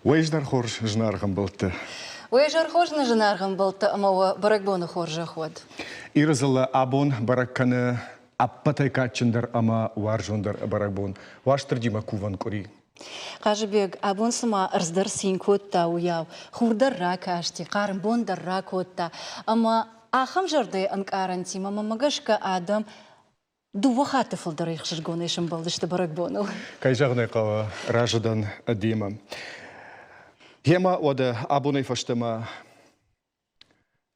Уӕ изӕр хорз, зынаргъ ӕмбӕлттӕ! Уӕ изӕр хорз, нӕ зынаргъ ӕмбӕлттӕ ӕмӕ уӕ бӕрӕгбоны хорзӕх уӕд! Иры дзыллӕ абон бӕрӕг кӕны ӕппӕтӕй кадджындӕр ӕмӕ уарзондӕр бӕрӕгбон Уастырджимӕ кувӕн къуыри. Хъазыбег, абон цыма ӕрдз дӕр цин кодта, уыйау хур дӕр ракасти, хъарм бон дӕр ракодта, ӕмӕ ахӕм зӕрдӕйы ӕнкъарӕнтимӕ, мӕнмӕ гӕсгӕ, адӕм дыууӕ хатты фылдӕр ӕхсызгонӕй сӕмбӕлдысты бӕрӕгбоныл. Кӕй зӕгъын ӕй хъӕуы, разы дӕн демӕ. Гъемӕ уӕдӕ абонӕй фӕстӕмӕ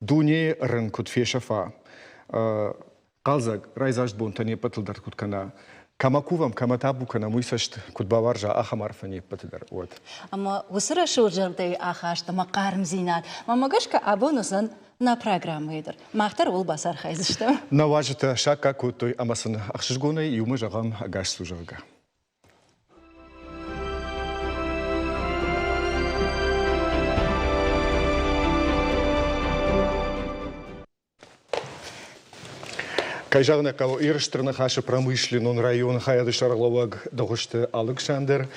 дунейы рын куыд фесӕфа, хъӕлдзӕг, райдзаст бонтӕ не ппӕтыл дӕр куыд кӕна, кӕмӕ кувӕм, кӕмӕ табу кӕнӕм, уый цӕст куыд бауарза, ахӕм арфӕ не ппӕты дӕр уӕд. Ӕмӕ уыцы рӕсугъд зӕрдӕйы ахаст ӕмӕ хъармдзинад, мӕнмӕ гӕсгӕ, абон уыдзӕн нӕ программӕйы дӕр. Мах дӕр ууыл бацархайдзыстӕм. Нӕ уазджытӕ саккаг кодтой ӕмӕ сын ӕхсызгонӕй иумӕ зӕгъӕм ӕгас цу, зӕгъгӕ. Кӕй зӕгъын ӕй хъӕуы, Иры Стыр Ныхасы промышленнон районы хайады сӕргълӕууӕг Дыгъуызты Алыксандр,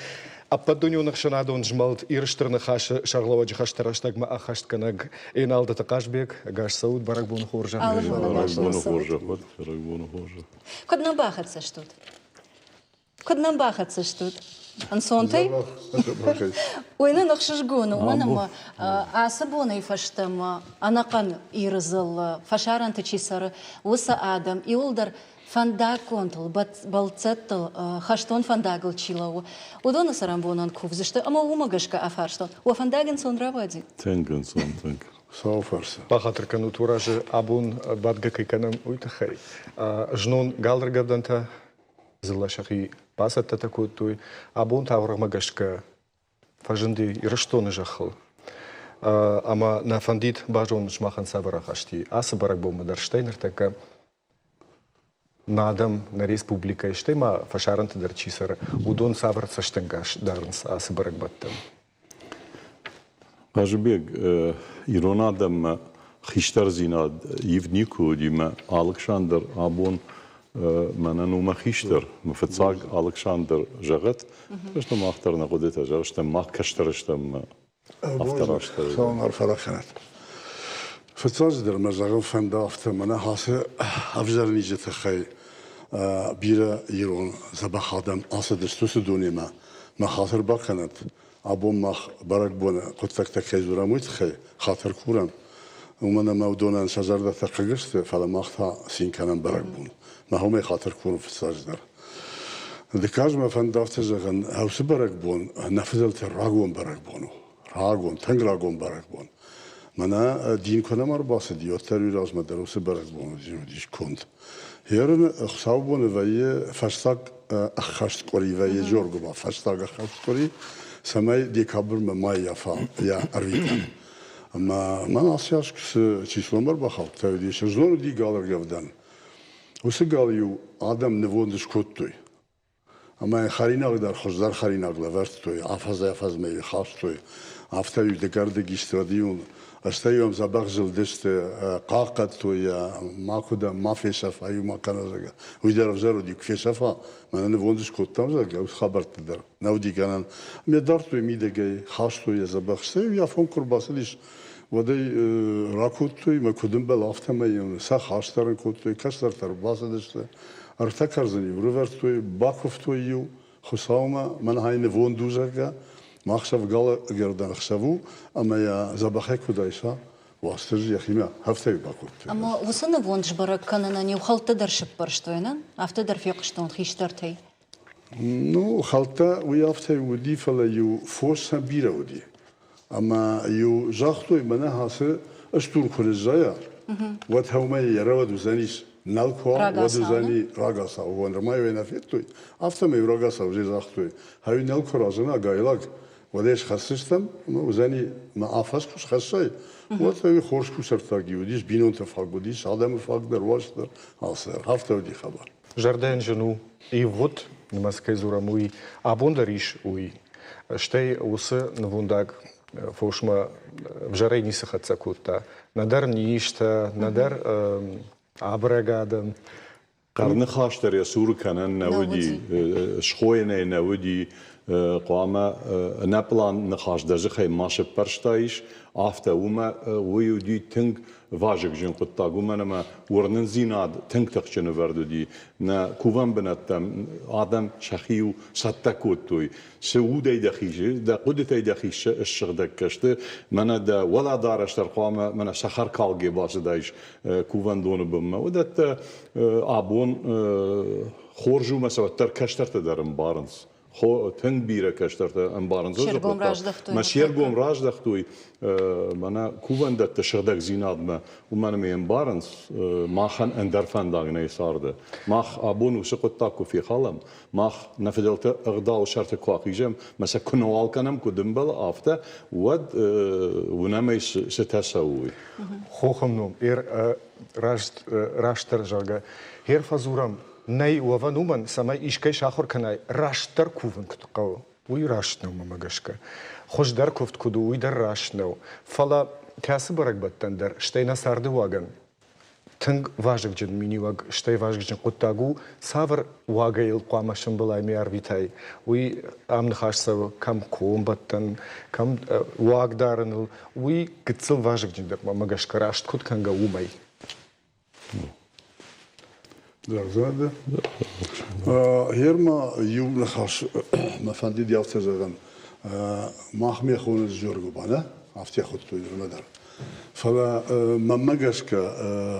Ӕппӕтдунеон ӕхсӕнадон змӕлд Иры Стыр Ныхасы сӕргълӕууӕджы хӕсты рӕстӕгмӕ ӕххӕстгӕнӕг Еналдыты Хъазбег, ӕгас цӕут, бӕрӕгбоны хорзӕх. Бӕрӕгбоны хорзӕх уӕд, бӕрӕгбоны хорзӕх. Куыд нӕ бахӕццӕ стут? Куыд нӕм бахӕццӕ стут? Ӕнцонтӕй? Уый нын ӕхсызгон у, уымӕн ӕмӕ ацы бонӕй фӕстӕмӕ ӕнӕхъӕн Иры дзыллӕ, фӕсарӕнты чи цӕры, уыцы адӕм иуылдӕр фӕндаггонтыл, бӕлццӕттыл, хӕстон фӕндагыл чи лӕууы, уыдоны цӕрӕнбонӕн кувдзысты ӕмӕ уымӕ гӕсгӕ афарстон, уӕ фӕндаг ӕнцон рауадзи? Тынг ӕнцон, тынг. Хуыцауы фӕрцы. Бахатыр кӕнут, уӕ разы абон бадгӕ кӕй кӕнӕм, уый тыххӕй. Знон галыргӕвдӕнтӕ дзыллӕ сӕхи бацӕттӕтӕ кодтой. Абон таурӕгъмӕ гӕсгӕ фӕзынди Ирыстоны зӕххыл. Ӕмӕ нӕ фӕндид базонын сымахӕн цавӕр ахаст и ацы бӕрӕгбонмӕ дӕр, стӕй ныртӕккӕ нӕ адӕм, нӕ республикӕйы, стӕй ма фӕсарӕнты дӕр чи цӕры, уыдон цавӕр цӕстӕнгас дарынц ацы бӕрӕгбӕттӕм? Хъазыбег, ирон адӕммӕ хистӕрдзинад ивд никуы уыди мӕ Алыксандр абон мӕнӕн у мӕ хистӕр, мӕ фыццаг Алыксандр зӕгъӕт, фӕстӕ мах дӕр нӕ хъуыдытӕ зӕгъстӕм, мах кӕстӕр стӕм афтӕ растдӕр. Хуыцауӕн арфӕ ракӕнӕд. Фыццаджыдӕр мӕ зӕгъын фӕнды афтӕ, мӕнӕ ацы ӕвзӕр низы тыххӕй бирӕ ирон дзӕбӕх адӕм ацыдысты уыцы дунемӕ. Мӕ хатыр бакӕнӕд, абон мах бӕрӕгбоны хъуыддӕгтӕ кӕй дзурӕм, уый тыххӕй хатыр курӕм. Уымӕн ӕмӕ уыдонӕн сӕ зӕрдӕтӕ хъыг сты, фӕлӕ мах та цин кӕнӕм бӕрӕгбон. Мах уымӕй хатыр курын фыццаджыдӕр. Дыккаг мӕ фӕнды афтӕ зӕгъын, уыцы бӕрӕгбон нӕ фыдӕлты рагон бӕрӕгбон у. Рагон, тынг рагон бӕрӕгбон. Мӕнӕ дин куы нӕма ӕрбацыди, уӕддӕр уый размӕ дӕр уыцы бӕрӕгбон уыдис конд. Ерын хуыцаубоны вӕййы фӕстаг ӕххӕст къуыри вӕййы Джоргуыба, фӕстаг ӕххӕст къуыри, цӕмӕй декабрмӕ ма ййафа йӕ ӕрвитӕн. Ӕмӕ мӕн ацы аз цы числомӕ ӕрбахаудта, уыдис, знон уыди галӕргӕвдӕн. Уыцы гал-иу адӕм нывонд скодтой. Ӕмӕ хӕринаг дӕр хуыздӕр хӕринаг лӕвӕрдтой, афӕдзӕй-афӕдзмӕ хастой. Афтӕ-иу дыкӕрдыг исты, уӕд-иу стӕй-иу ӕм дзӕбӕх зылдысты, хъахъхъӕдтой йӕ, макуыдӕм ма фесӕфа, иу ма кӕна, зӕгъгӕ. Уый дӕр ӕвзӕр уыди, куы фесӕфа, мӕнӕ нывонд скодтам, зӕгъгӕ, уыцы хабӕртты дӕр нӕ уыди гӕнӕн. Ме дардтой мидӕгӕй, хастой йӕ дзӕбӕх. Стӕй-иу йӕ афон куы рбацыдис, уӕд ӕй ракодтой, мӕ куыд ӕмбӕлы, афтӕмӕй йын сӕ хастӕрын кодтой, кӕстӕртӕ ӕрбацыдысты. Ӕртӕ кӕрдзыны-иу рывӕрдтой, бакуывтой-иу Хуыцаумӕ, мӕн ай нывонд у, зӕгъгӕ, мах сӕвгӕлгӕрдӕн ӕхсӕв у, ӕмӕ йӕ дзӕбӕхӕй куыд айса, Уастырджи йӕхимӕ афтӕ бакодтой. Ӕмӕ уыцы нывонд сбӕрӕг кӕнынӕн-иу хӕлттӕ дӕр сыппӕрстой, нӕ? Афтӕ дӕр фехъуыстон хистӕртӕй. Ну, хӕлттӕ уый афтӕ уыди, фӕлӕ-иу фос сӕм бирӕ уыди. Ӕмӕ-иу загътой, мӕнӕ ацы стур куы ныззайа, уӕд хӕумӕ йӕ рӕуӕд уыдзӕнис нал куы уа, уӕд уыдзӕни рагацау. Нырма йӕ нӕ федтой, афтӕмӕй рагацау зе загътой, хӕуи нал куы разына гайлаг, уӕд ӕй схӕсдзыстӕм ӕмӕ уыдзӕни мӕ афӕдз куы схӕссай, уӕд ӕви хорз кусӕрттаг уыдис, бинонты фаг уыдис, адӕмы фаг дӕр, уас дӕр, алцыдӕр. Афтӕ уыди хабар. Зӕрдӕйӕн зын у, ивгъуыд нымӕц кӕй дзурӕм, уый абон дӕр ис, уый. Стӕй уыцы нывондаг фосмӕ ӕвзӕрӕй ницы хӕццӕ кодта. Нӕдӕр низтӕ, нӕдӕр абырӕг адӕм. Хъӕрныхас дӕр йӕ цуры кӕнӕн нӕ уыди, схойынӕй нӕ уыди. Хъуамӕ ӕнӕпълан ныхас дӕ дзыхӕй ма сыппӕрстаис, афтӕ уымӕ уый уыди тынг вазыгджын хъуыддаг, уымӕн ӕмӕ уырнындзинад тынг тыхджын ӕвӕрд уыди. Нӕ кувӕн бынӕттӕм адӕм сӕхи-иу цӕттӕ кодтой. Цы удӕй дӕхи, дӕ хъуыдытӕй дӕхи ссыгъдӕг сты, мӕнӕ дӕ уӕлӕдарӕс дӕр хъуамӕ мӕнӕ цӕхӕркалгӕ бацыдаис кувӕндоны бынмӕ. Уыдӕттӕ абон хорз у, мӕ сӕ уӕддӕр кӕстӕртӕ дӕр ӕмбарынц. Тынг бирӕ кӕстӕртӕ ӕмбарынц. Се ргом раздӕхтой. Мӕ се ргом раздӕхтой мӕнӕ кувӕндӕтты сыгъдӕгдзинадмӕ, уымӕн ӕмӕ ӕмбарынц, махӕн ӕндӕр фӕндаг нӕй царды. Мах абон уыцы хъуыддаг куы фехалӕм, мах нӕ фыдӕлты ӕгъдауы сӕрты куы ахизӕм, мӕ сӕ куы нӕуал кӕнӕм, куыд ӕмбӕлы, афтӕ, уӕд уынӕм ӕй, цытӕ цӕуы, уый. Хохы ном раст, растдӕр зӕгъгӕ, хер фӕдзурӕм, нӕй уӕвӕн уымӕн, цӕмӕй искӕй сахуыр кӕнай, растдӕр кувын куыд хъӕуы, уый раст нӕу мӕмӕ гӕсгӕ. Хуыздӕр куывд куыд у, уый дӕр раст нӕу. Фӕлӕ кӕцы бӕрӕгбӕттӕн дӕр, стӕй нӕ царды уагӕн тынг вазыгджын миниуӕг, стӕй вазыгджын хъуыддаг у, цавӕр уагӕй йыл хъуамӕ сымбылай ме арвитай, уый ам ныхас цӕуы кӕм комбӕттӕн, кӕм уаг дарыныл, уый гыццыл вазыгджындӕр мӕмӕ гӕсгӕ раст куыд кӕнгӕ, уымӕй. Зӕгъдзӕн Гъер ма иу ныхас мӕ фӕндид афтӕ зӕгъын. Мах ме хонынц Джоргуба, нӕ? Афтӕ хуыдтой нырмӕ дӕр. Фӕлӕ мӕнмӕ гӕсгӕ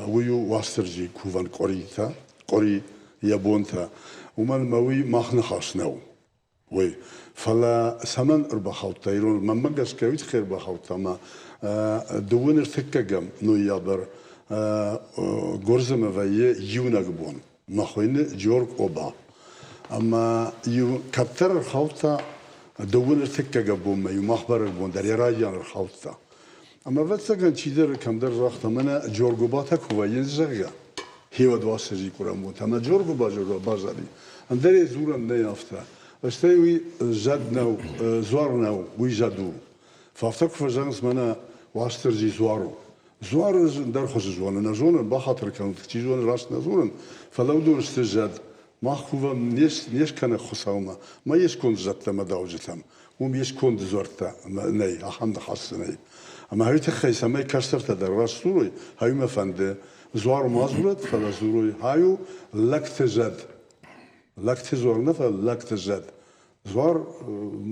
уый у Уастырджийы кувӕн къуыритӕ, къуыри йӕ бонтӕ. Уымӕн ӕмӕ уый мах ныхас нӕу. Уый. Фӕлӕ цӕмӕн ӕрбахаудта ирон? Мӕнмӕ гӕсгӕ уый тыххӕй ӕрбахаудта ӕмӕ дыууын ӕртыккӕгӕм ноябрь Гуырдзымӕ вӕййы иунӕг бон. Мӕ хуыйны Джорг Оба. Ӕмӕ иу кӕддӕр ӕрхаудта дыууын ӕртыккӕгӕм бонмӕ иу мах бӕрӕгбон дӕр йӕ райдиан ӕрхаудта. Ӕмӕ ӕвӕццӕгӕн чидӕр кӕмдӕр загъта, мӕнӕ Джоргуыбатӕ куы вӕййынц, зӕгъгӕ, хиуӕд Уастырджи курӕн бонтӕ. Ӕмӕ Джоргуыба Джоргуыба баззади. Ӕндӕр ӕй дзурӕн нӕй афтӕ. Стӕй уый зӕд нӕу, дзуар нӕу, уый зӕд у. Афтӕ куы фӕзӕгъынц, мӕнӕ Уастырджи дзуар у. Дзуар ӕз ӕндӕр хуызы зонын, нӕ зонын, бахатыр кӕнут, чи зоны, раст нӕ дзурын, фӕлӕ уыдон сты зӕд. Мах кувӕм не скӕнӕг Хуыцаумӕ, мӕ йе сконд зӕдтӕ мӕ дауджытӕм. Уым йе сконд дзуӕрттӕ нӕй, ахӕм ныхас дзы нӕй. Ӕмӕ уый тыххӕй, цӕмӕй кӕстӕртӕ дӕр раст дзурой, ай мӕ фӕнды, дзуар ма дзурӕд, фӕлӕ дзурой, ай у лӕгты зӕд. Лӕгты дзуар нӕ, фӕлӕ лӕгты зӕд. Дзуар,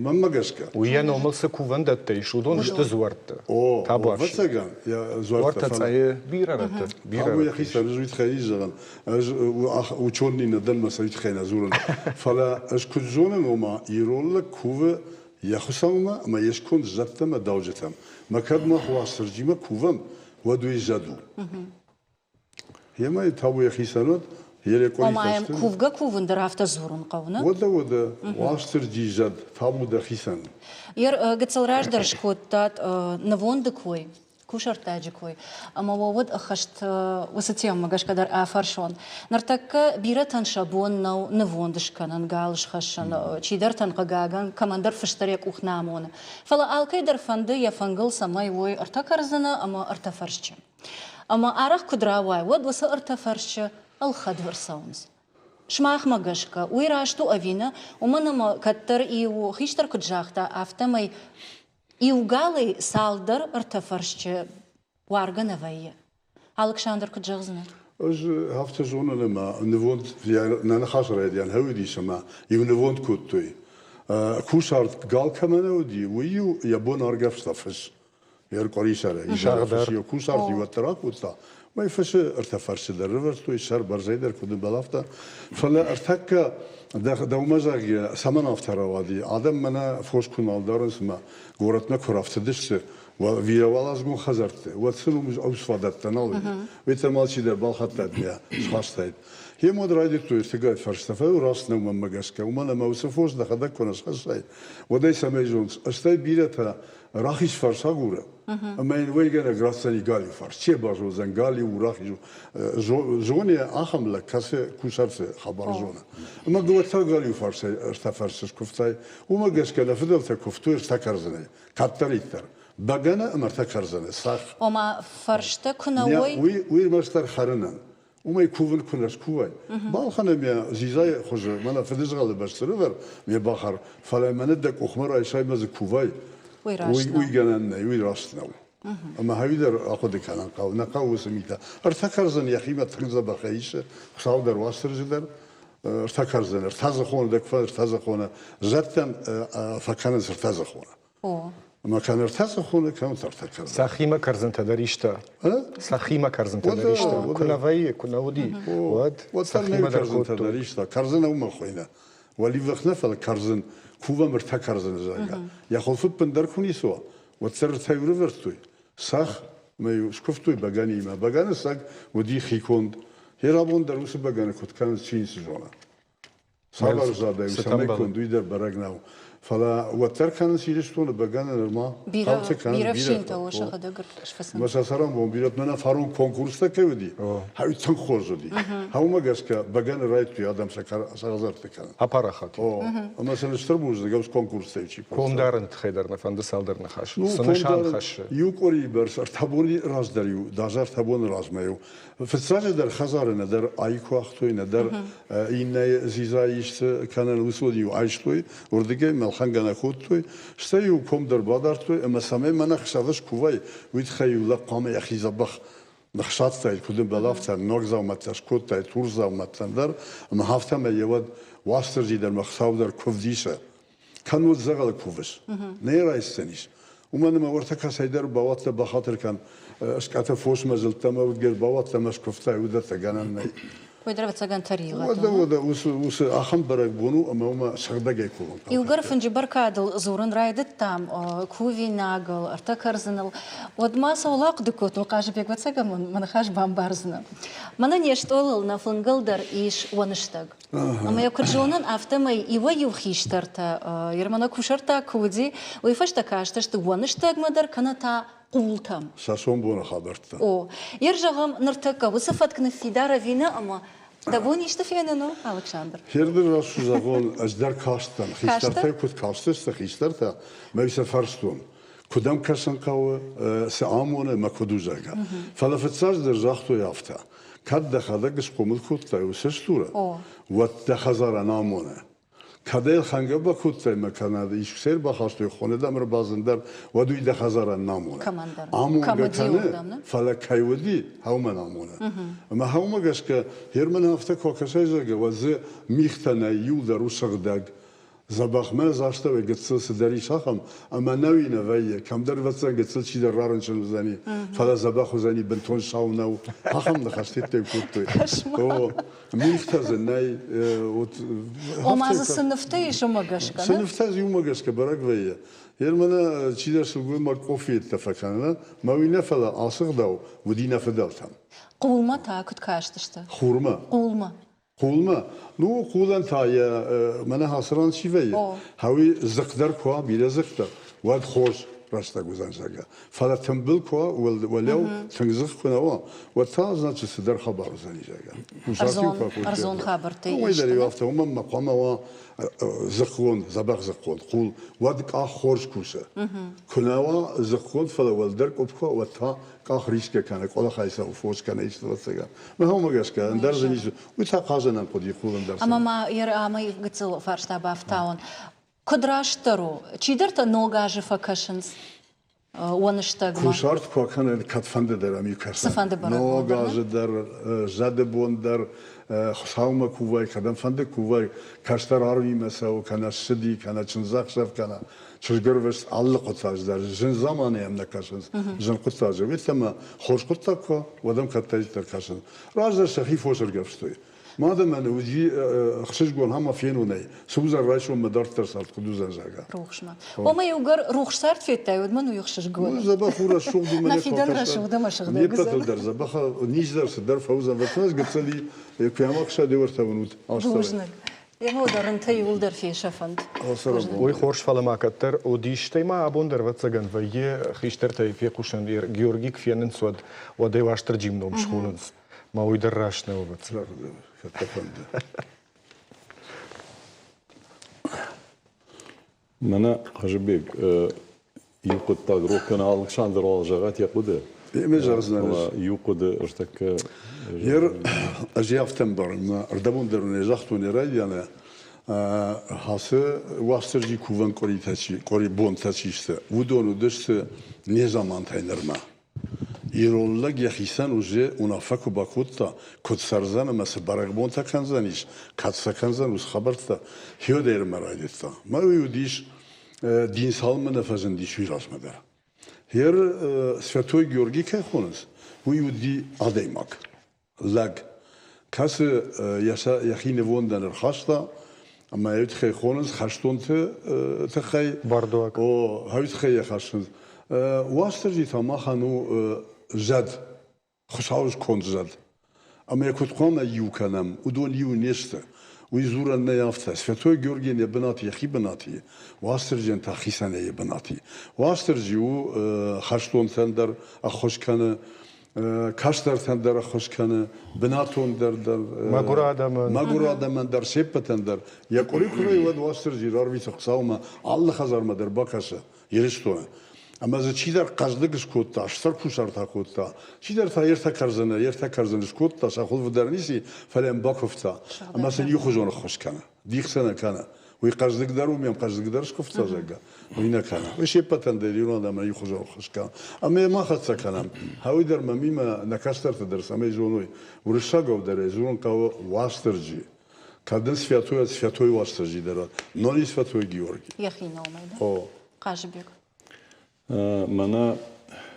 мӕнмӕ гӕсгӕ. Уый йӕ номыл цы кувӕндӕттӕ ис, уыдон сты дзуӕрттӕ. О, ӕвӕццӕгӕн, йӕ дзуӕрттӕ. Цъӕйы бирӕ рӕтты. Бирӕ йӕхицӕн ӕз уый тыххӕй зӕгъын. Ӕз ученый нӕ дӕн, мӕ сӕ уый тыххӕй нӕ дзурын. Фӕлӕ ӕз куыд зонын, ома ирон лӕг кувы йӕ Хуыцаумӕ ӕмӕ йе сконд зӕдтӕ ӕмӕ дауджытӕм. Мӕ кӕд мах Уастырджимӕ кувӕм, уӕд уый зӕд у. Емӕ табу йӕхицӕн уӕд, Ома йӕм кувгӕ-кувын дӕр афтӕ дзурын хъӕуы, нӕ? Уӕдӕ, уӕдӕ, Уастырджи зӕд, табу дӕхицӕн. Ер гыццыл раздӕр скодтат нывонды кой, кусӕрттаджы кой, ӕмӕ уӕ уӕд ӕххӕст уыцы темӕмӕ гӕсгӕ дӕр афӕрсон. Ныртӕккӕ бирӕтӕн сӕ бон нӕу нывонд скӕнын, гал схӕссын, чидӕртӕн, хъыгагӕн, кӕмӕндӕр фыстдӕр йӕ къух нӕ амоны. Фӕлӕ алкӕй дӕр фӕнды йӕ фынгыл цӕмӕй уой ӕртӕ кӕрдзыны ӕмӕ ӕртӕ фӕрсчы. Ӕмӕ арӕх куыд рауайы, уӕд уыцы ӕртӕ фӕрсчы ӕлхӕд ӕрцӕуынц. Сымахмӕ гӕсгӕ, уый раст у ӕви нӕ, уымӕн ӕмӕ кӕддӕр иу хистӕр куыд загъта, афтӕмӕй иу галӕй цалдӕр ӕртӕ фӕрсчы уаргӕ нӕ вӕййы. Алыксандр, куыд зӕгъдзынӕ? Ӕз афтӕ зонын, ӕмӕ нывонд нӕ ныхасы райдиан уыдис ӕмӕ иу нывонд кодтой. Кусарт гал кӕмӕ нӕ уыди, уый-иу йӕ бон аргӕвста фыс. Ӕркъуырисӕрӕй изӕры кусарт уӕддӕр акодта. Мӕй фысы ӕртӕ фӕрсы дӕр рывӕрдтой, сӕр бӕрзӕй дӕр куыд ӕмбӕлӕфта. Фӕлӕ ӕртӕккӕ дӕумӕ зӕгъгӕ, цӕмӕн афтӕ рауади? Адӕм мӕнӕ фос куы нал дарынц ӕмӕ горӕтмӕ куы рафтыдысты, бирӕуӕладзыгон хӕдзӕртты, уӕд сын уым ӕвсфадӕттӕ нал уыди. Уый алчидӕр балхӕдта ӕмӕ схастаид. Йемуд райдыдтой ӕртыгай фӕрстӕ, фӕлӕ раст нӕу мӕнмӕ гӕсгӕ, уымӕн ӕмӕ уыцы фос дӕхӕдӕг куы нӕ схӕссай, уӕд ӕй цӕмӕй зоныс? Стӕй бирӕтӕ рахиз фарс агуры, ӕмӕ йын уӕйгӕнӕг ратдзӕни галиу фарс. Чи базондзӕн галиу у, рахиз у. Зоны ахӕм лӕг, кӕцы кусарты хабар зоны. Ӕмӕ уӕд та галиу фарсӕй ӕртӕ фарсы скуывтай. Уымӕ гӕсгӕ нӕ фыдӕлтӕ куывтой ӕртӕ кӕрдзынӕй, кӕддӕриддӕр. Бӕгӕны ӕмӕ ӕртӕ кӕрдзыны, цӕхх. Ома фӕрстӕ куы нӕ уой? Уый, уый ӕрмӕстдӕр хӕрынӕн. Уымӕй кувын куы нӕ скувай. Балхӕнӕм йӕ дзидзайы хуызы, мӕнӕ фыдызгъӕлы бӕсты рывӕр, ме бахӕр, фӕлӕ мӕнӕ дӕ къухмӕ райсай мӕ дзы кувай, уый гӕнӕн нӕй, уый раст нӕу. Ӕмӕ хӕуи дӕр ахъуыды кӕнын хъӕуы, нӕ хъӕуы уыцы митӕ. Ӕртӕ кӕрдзын йӕхимӕ тынг дзӕбӕхӕй исы, Хуыцау дӕр, Уастырджи дӕр, ӕртӕ кӕрдзыны, ӕртӕ дзыхоны дӕ куы ӕртӕ дзыхоны, зӕдтӕн фӕкӕнынц ӕртӕ дзыхоны. Ӕмӕ кӕнӕ ӕртӕ дзыхоны, кӕнӕ ӕртӕ кӕрдзыны. Сӕхимӕ кӕрдзынтӕ дӕр иста. Сӕхимӕ кӕрдзынтӕ дӕр иста. Куы нӕ вӕййы, куы нӕ уыди, уӕд сӕхимӕ дӕр кодтой. Дӕр иста. Кӕрдзын уымӕ хуыйны. Уӕливых нӕ, фӕлӕ кӕрдзын. Кувӕм ӕртӕ кӕрдзыны, зӕгъгӕ. Йӕ хуылфы ппындӕр куы ницы уа, уӕддӕр ӕртӕ ӕрывӕрдтой. Цӕхх ӕмӕ-иу скуывтой бӕгӕныимӕ. Бӕгӕны сӕг уыди хиконд. Йе рабон дӕр уыцы бӕгӕны куыд кӕнынц, чи ницы зоны. Цавӕр задӕй у, цӕмӕй конд, уый дӕр бӕрӕг нӕу. Фӕлӕ уӕддӕр кӕнынц Ирыстоны бӕгӕны нырма. Бирӕ, бирӕ фсинтӕ у сӕхӕдӕг сфыцынц. Мӕ сӕ цӕрӕнбон бирӕ, мӕнӕ фарон конкурстӕ кӕй уыди, уый тынг хорз уыди. Уымӕ гӕсгӕ бӕгӕны райдыдтой адӕм сӕ хӕдзӕртты кӕнын. Апарахат. О, ӕмӕ сын стыр бузныг, ӕз конкурстӕй чи кодта. Комдарыны тыххӕй дӕр нӕ фӕнды цалдӕр ныхасы. Цы нысан хӕссы? Иу къуырийы бӕрц ӕртӕ боны раздӕр-иу, даже ӕртӕ боны размӕ-иу Фыццаджыдӕр хӕдзары нӕдӕр айк уагътой, нӕдӕр иннӕ дзидза исты кӕнӕн уыцы-иу айстой, уырдыгӕй мӕлхӕнгӕ нӕ кодтой, стӕй-иу ком дӕр бадардтой ӕмӕ цӕмӕй мӕнӕ хсӕвы скувай, уый тыххӕй-иу лӕг хъуамӕ йӕхи дзӕбӕх ныхсадтаид, куыд ын бӕлӕфтӕ, ног дзаумӕттӕ скодтаид, урс дзаумӕттӕн дӕр, ӕмӕ афтӕмӕй йӕ уӕд Уастырджи дӕр ӕмӕ Хуыцау дӕр куывд исы. Кӕннод дзӕгъӕлы кувыс, нӕ райсдзӕнис. Уымӕн ӕмӕ уӕртӕ кӕцӕйдӕр бауадтӕ бахатыр кӕн, скъӕты фосмӕ зылдтӕ ӕмӕ уыдгӕ бауадтӕ ӕмӕ скуывтай, уыдӕттӕ гӕнӕн нӕй. Уый дӕр ӕвӕццӕгӕн тӕригъӕд у. Уӕдӕ, уӕдӕ, уыцы, уыцы ахӕм бӕрӕгбон у, ӕмӕ уымӕ сыгъдӕгӕй кувын хъӕуы. Иугӕр фынджы бӕркадыл дзурын райдыдтам, кувинагыл, ӕртӕ кӕрдзыныл, уӕд ма цӕуыл ахъуыды кодтон, Хъазыбег, ӕвӕццӕгӕн мын мӕ ныхас бамбардзынӕ. Мӕнӕ не стъолыл, нӕ фынгыл дӕр ис уӕныстӕг. Ӕмӕ йӕ куыд зонын, афтӕмӕй иуӕй-иу хистӕртӕ, Ермана кусӕрттаг куы уыди, уый фӕстӕ кастысты уӕныстӕгмӕ дӕр кӕнӕ та хъултӕм. Сӕ сомбоны хабӕрттӕ. О, ер зӕгъӕм, ныртӕккӕ уыцы фӕтк ныффидар ӕви нӕ ӕмӕ дӕ бон исты фенын у, Алыксандр? Херды раст зӕгъон, ӕз дӕр кастӕн. Хистӕртӕй куыд кастысты хистӕртӕ, мӕ сӕ фарстон. Куыд ӕм кӕсын хъӕуы, цы амоны ӕмӕ куыд у, зӕгъгӕ. Фӕлӕ фыццаджыдӕр загътой афтӕ. Кӕд дӕхӕдӕг схъомыл кодтай уыцы стуры, уӕд дӕ хӕдзарӕн амоны. Кӕд ӕй ӕлхӕнгӕ бакодтай мӕ кӕнӕ искуыцӕй ӕрбахастой хоны дӕм ӕрбазын дӕр, уӕд уый дӕ хӕдзарӕн нӕ амоны. Амонгӕ кӕны, фӕлӕ кӕй уыди, хӕумӕн амоны. Ӕмӕ хӕумӕ гӕсгӕ Герман афтӕ куы акӕсай, зӕгъгӕ, уӕд дзы мигътӕ нӕй, иу дӕр у сыгъдӕг. Дзӕбӕхмӕ астӕуӕй гыццыл цыдӕр ис ахӕм, ӕмӕ нӕуи нӕ вӕййы, кӕмдӕр ӕвӕццӕгӕн гыццыл чидӕр рарынчын уыдзӕни, фӕлӕ дзӕбӕх уыдзӕни, бынтон сау нӕу. Ахӕм ныхӕстӕ кодтой. О, мигътӕ дзы нӕй. Ома дзы цы нывтӕ ис, уымӕ гӕсгӕ? Цы нывтӕ дзы уымӕ гӕсгӕ бӕрӕг вӕййы. Ер мӕнӕ чидӕр сылгоймаг къофиеттӕ фӕкӕны, мӕ уый нӕ, фӕлӕ ацы гъдау уыди нӕ фыдӕлтӕм. Хъулмӕ та куыд кастысты? Хурмӕ. Хъулмӕ. Хъулмӕ? Ну, хъулӕн та йӕ мӕнӕ ацы ран чи вӕййы, хауи дзыхъ дӕр куы уа, бирӕ дзыхътӕ, уӕд хорз рӕстӕг уыдзӕн, зӕгъгӕ. Фӕлӕ тымбыл куы уа, уӕлиау тынг дзых куы нӕ уа, уӕд та, значит, цыдӕр хабар уыдзӕни, зӕгъгӕ. Ӕрдзон хабӕрттӕ Уый дӕр иу афтӕ, уымӕн ма хъуамӕ уа дзыхъгонд, дзӕбӕх дзыхъгонд хъул, уӕд къах хорз кусы. Куы нӕ уа дзыхъгонд, фӕлӕ уӕлдӕр къуыпп куы уа, уӕд та къах рисгӕ кӕнӕ къуылыхӕй цӕуы фос кӕнӕ исты ӕвӕццӕгӕн. Мӕ гӕсгӕ ӕндӕр дзы ницы. Уый та хъазӕнӕн хъуыди хъулын дӕр. Ӕмӕ ма йӕ ӕмӕ гыццыл фарста бафтауын. Куыд растдӕр у? Чидӕртӕ ног азы фӕкӕсынц уӕныстӕгмӕ. Кусарт куы акӕнӕд, кӕдфӕнды дӕр ӕм кӕсӕн. Цыфӕнды Ног азы дӕр, зӕды бон дӕр, Хуыцаумӕ кувай, кӕдӕмфӕнды кувай, кӕстӕр арвимӕ цӕуы, кӕнӕ ссыди, кӕнӕ чындзӕхсӕв кӕнӕ чызгӕрвыст алы хъуыддаджы дӕр зын заманы йӕм нӕ кӕсынц, зын хъуыддаджы. Уый ӕмӕ хорз хъуыддаг куы уа, уӕд ӕм кӕддӕриддӕр кӕсынц. Раздӕр сӕхи фос ӕргӕвстой. Мадӕмӕн уыди ӕхсызгон ӕмӕ фенонӕй, цы уыдзӕн райсоммӕ дарддӕр цард, куыд уыдзӕн, зӕгъгӕ. Рухсмӕ. Омӕ иугӕр рухс цард федтай, уӕд мӕн уый ӕхсызгон. Ну, дзӕбӕх у рӕсугъд у, Нӕ фидӕн рӕсугъд ӕмӕ сыгъдӕг Не ппӕтыл дӕр дзӕбӕх низ дӕр цыдӕр фӕуыдзӕн. Вӕццӕгӕн гыццыли куы ӕмӕхсад ӕвӕртӕ уынут астӕуӕй. Бузныг. Ема дӕ рынтӕ иууылдӕр фесӕфӕнт. Уый хорз, фӕлӕ ма кӕддӕр уыдис, стӕй ма абон дӕр, ӕвӕццӕгӕн, вӕййы хистӕртӕй фехъусӕн Георги куы фенынц, уӕд уӕд ӕй Уастырджийы ном схонынц. Ма уый дӕр раст нӕу, ӕвӕццӕгӕн. Мӕнӕ Хъазыбег, иу хъуыддаг рох кӕны Алыксандр уал зӕгъӕт йӕ хъуыды. Ӕмӕ зӕгъдзынӕн Фӕлӕ иу хъуыды ӕртӕккӕ Ер ӕз афтӕ ӕмбарын, ӕрдӕбон дӕр нӕ загътон йӕ райдианы, ацы Уастырджи кувӕн къуыритӕ чи, къуыри бонтӕ чи сты, уыдон уыдысты незамантӕй нырмӕ. Ирон лӕг йӕхицӕн уже уынаффӕ куы бакодта, куыд цӕрдзӕн ӕмӕ цы бӕрӕгбонтӕ кӕндзӕнис, кӕд сӕ кӕндзӕн уыцы хабӕрттӕ, Федермӕ райдыдта. Мӕ уый уыдис, дин цалынмӕ нӕ фӕзындис, уый размӕ дӕр. Ер Святой Георгий кӕй хонынц, уый уыди адӕймаг, лӕг, кӕцы йӕхи нывондӕн ӕрхаста ӕмӕ йӕ тыххӕй хонынц хӕстонты тыххӕй. Бардуаг. О, уый тыххӕй йӕ хӕссынц. Уастырджи та махӕн у зӕд. Хуыцауы сконд зӕд. Ӕмӕ йӕ куыд хъуамӕ иу кӕнӕм, уыдон иу не сты. Уый дзурӕн нӕй афтӕ. Святой Георгийӕн йӕ бынат йӕхи бынат и, Уастырджийӕн та хицӕнӕй йӕ бынат и. Уастырджи у хӕстонтӕн дӕр ӕххуыс кӕны, кӕстӕртӕн дӕр ӕххуыс кӕны, бынатон дӕр дӕр. Мӕгуыр адӕмӕн. Мӕгуыр адӕмӕн дӕр, се ппӕтӕн дӕр. Йӕ къуыри куы вӕййы, уӕд Уастырджи рарвиты Хуыцаумӕ, алы хӕдзармӕ дӕр бакӕсы Ирыстоны. Ӕмӕ дзы чидӕр хъӕздыг скодта, стыр кусарт акодта, чидӕр та йе ртӕ кӕрдзыны, йе ртӕ кӕрдзыны скодта, сӕ хуылфы дӕр ницы, фӕлӕ йӕм бакуывта. Ӕмӕ сын иухуызон ӕххуыс кӕны, дих сӕ нӕ кӕны. Уый хъӕздыгдӕр у, мӕм хъӕздыгдӕр скуывта, зӕгъгӕ, уый нӕ кӕны. Уый се ппӕтӕн дӕр ирон адӕмӕн иухуызон ӕххуыс кӕны. Ӕмӕ йӕ ма хӕццӕ кӕнӕм. Хауи дӕр мӕмимӕ нӕ кӕстӕртӕ дӕр цӕмӕй зоной, уырыссагау дӕр ӕй дзурын хъӕуы Уастырджи. Кӕд ын святой, святой Уастырджи дӕр, но не святой Георгий. Йӕхи номӕй, да? О. Хъазыбег. Мӕнӕ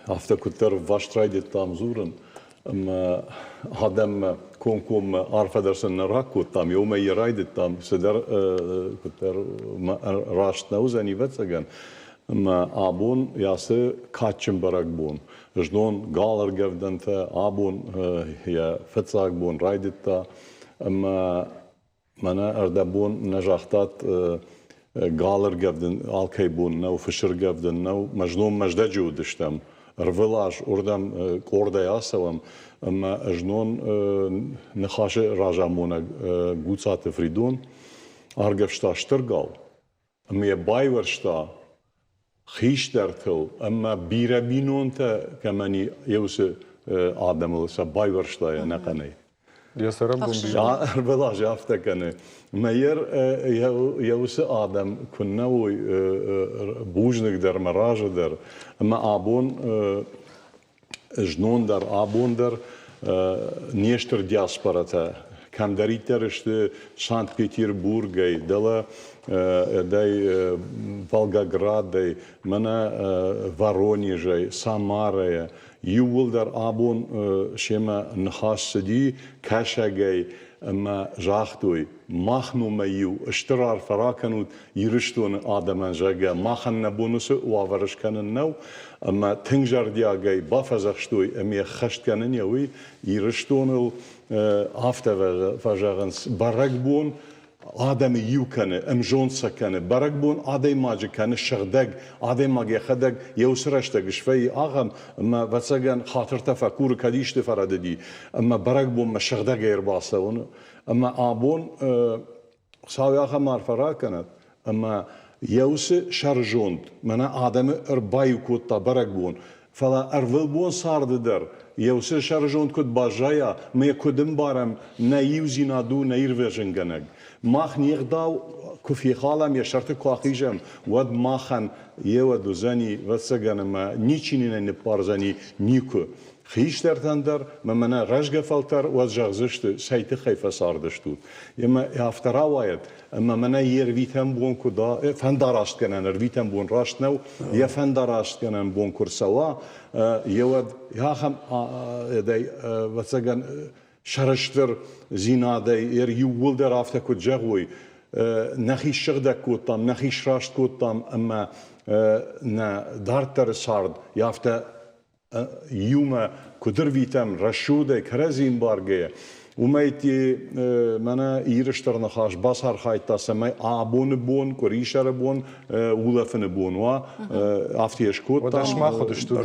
афтӕ куыддӕр васт райдыдтам дзурын, ӕмӕ адӕммӕ комкоммӕ арфӕ дӕр сын нӕ ракодтам, еумӕ йӕ райдыдтам, цыдӕр куыддӕр раст нӕ уыдзӕн, ӕвӕццӕгӕн. Ӕмӕ абон ацы кадджын бӕрӕгбон, знон галӕргӕвдӕнтӕ, абон йӕ фыццаг бон райдыдта, ӕмӕ Мӕнӕ ӕрдӕбон нӕ загътат, галӕргӕвдын алкӕй бон нӕу, фысыргӕвдын нӕу. Мӕ знон Мӕздӕджы уыдыстӕм. Ӕрвылаз уырдӕм къордӕй ацӕуӕм. Ӕмӕ знон Ныхасы разамонӕг Гуцаты Фридон аргӕвста стыр гал ӕмӕ йӕ байуӕрста хистӕртыл ӕмӕ бирӕ бинонтӕ кӕмӕн и, уыцы адӕмыл сӕ байуӕрста ӕнӕхъӕнӕй. Йӕ цӕрӕнбон бирӕ. Ӕрвылаз афтӕ кӕны. Мӕйӕр йӕ уыцы адӕм куыннӕ уой бузныг дӕр мӕ разы дӕр. Ӕмӕ абон знон дӕр, абон дӕр не стыр диаспоратӕ кӕмдӕриддӕр сты Санкт-Петербургӕй, дӕлӕ дӕй Волгоградӕй, мӕнӕ Воронежӕй, Самарӕйӕ, иууылдӕр абон семӕ ныхас цыди Кӕсӕгӕй ӕмӕ загътой, мах номӕй-иу стыр арфӕ ракӕнут Ирыстоны адӕмӕн, зӕгъгӕ, махӕн нӕ бон уыцы уавӕр скӕнын нӕу, ӕмӕ тынг зӕрдиагӕй бафӕдзӕхстой ӕмӕ ӕххӕст кӕнын йӕ уый Ирыстоныл афтӕ фӕзӕгъынц, бӕрӕгбон адӕмы иу кӕны, ӕмзонд сӕ кӕны. Бӕрӕгбон адӕймаджы кӕны сыгъдӕг, адӕймаг йӕхӕдӕг йӕ уыцы рӕстӕг свӕййы ахӕм, ӕмӕ, ӕвӕццӕгӕн, хатыртӕ фӕкуры, кӕд исты фӕрӕдыди, ӕмӕ бӕрӕгбонмӕ сыгъдӕгӕй ӕрбацӕуын. Ӕмӕ абон Хуыцау ахӕм арфӕ ракӕнӕд, ӕмӕ йӕ уыцы сӕрзонд мӕнӕ адӕмы ӕрбаиу кодта бӕрӕгбон, фӕлӕ ӕрвылбон царды дӕр йӕ уыцы сӕрзонд куыд баззайа, мӕ куыд ӕмбарӕм, нӕ иудзинад у нӕ ирвӕзынгӕнӕг. Мах не гъдау куы фехалӕм, йӕ сӕрты куы ахизӕм, уӕд махӕн йеуӕд уыдзӕни, ӕвӕццӕгӕн, ӕмӕ ничи нын ӕй ныббардзӕни никуы. Хистӕртӕн дӕр мӕ мӕнӕ рӕзгӕ фӕлтӕр уӕд зӕгъдзысты, цӕй тыххӕй фӕцардыстут. Ӕмӕ афтӕ рауайӕд, ӕмӕ мӕнӕ йе рвитӕн бон куы да, фӕндарастгӕнӕн ӕрвитӕн бон раст нӕу, йӕ фӕндарастгӕнӕн бон куы рцӕуа, еуӕд ахӕм ӕвӕццӕгӕн сӕрыстырдзинадӕй иууылдӕр афтӕ куыд зӕгъой, нӕхи ссыгъдӕг кодтам, нӕхи сраст кодтам ӕмӕ нӕ дарддӕры цард афтӕ иумӕ куыд ӕрвитӕм рӕсугъдӕй, кӕрӕдзи ӕмбаргӕйӕ. Уымӕй мӕнӕ Иры Стыр Ныхас бацархайдта, цӕмӕй абоны бон, къуырисӕры бон, улӕфыны бон уа, афтӕ йӕ скодта. Уӕдӕ сымах уыдыстут.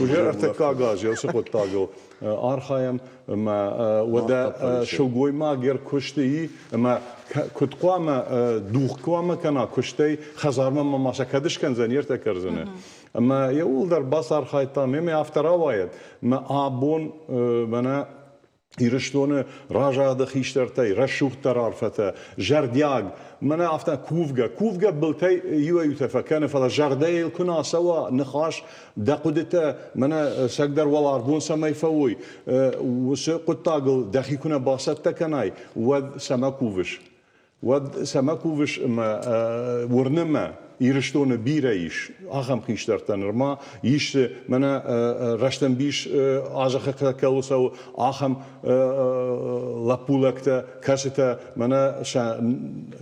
Уже ӕртыккаг аз уыцы хъуыддагыл архайӕм ӕмӕ уӕдӕ сылгоймаг йӕ куысты и ӕмӕ куыд хъуамӕ дух хъуамӕ кӕна куыстӕй, хӕдзармӕ ма сӕ кӕд скӕндзӕн йе ртӕ кӕрдзыны. Ӕмӕ иууыл дӕр бацархайдтам, ӕмӕ афтӕ рауайӕд, мӕ абон мӕнӕ Ирыстоны разагъды хистӕртӕй рӕсугъддӕр арфӕтӕ, зӕрдиаг, мӕнӕ афтӕ кувгӕ, кувгӕ былтӕй иуӕй-иутӕ фӕкӕны, фӕлӕ зӕрдӕйыл куы нӕ ацӕуа ныхас, дӕ хъуыдытӕ мӕнӕ цӕгдӕр уӕларвон цӕмӕй фӕуой, уыцы хъуыддагыл дӕхи куы нӕ бацӕттӕ кӕнай, уӕд цӕмӕ кувыс? Уӕд цӕмӕ кувыс ӕмӕ уырны мӕ, Ирыстоны бирӕ ис ахӕм хистӕртӕ нырма, ис мӕнӕ рӕстӕмбис азӕххытӕ кӕуыл цӕуы, ахӕм лӕппулӕгтӕ, кӕцытӕ мӕнӕ сӕ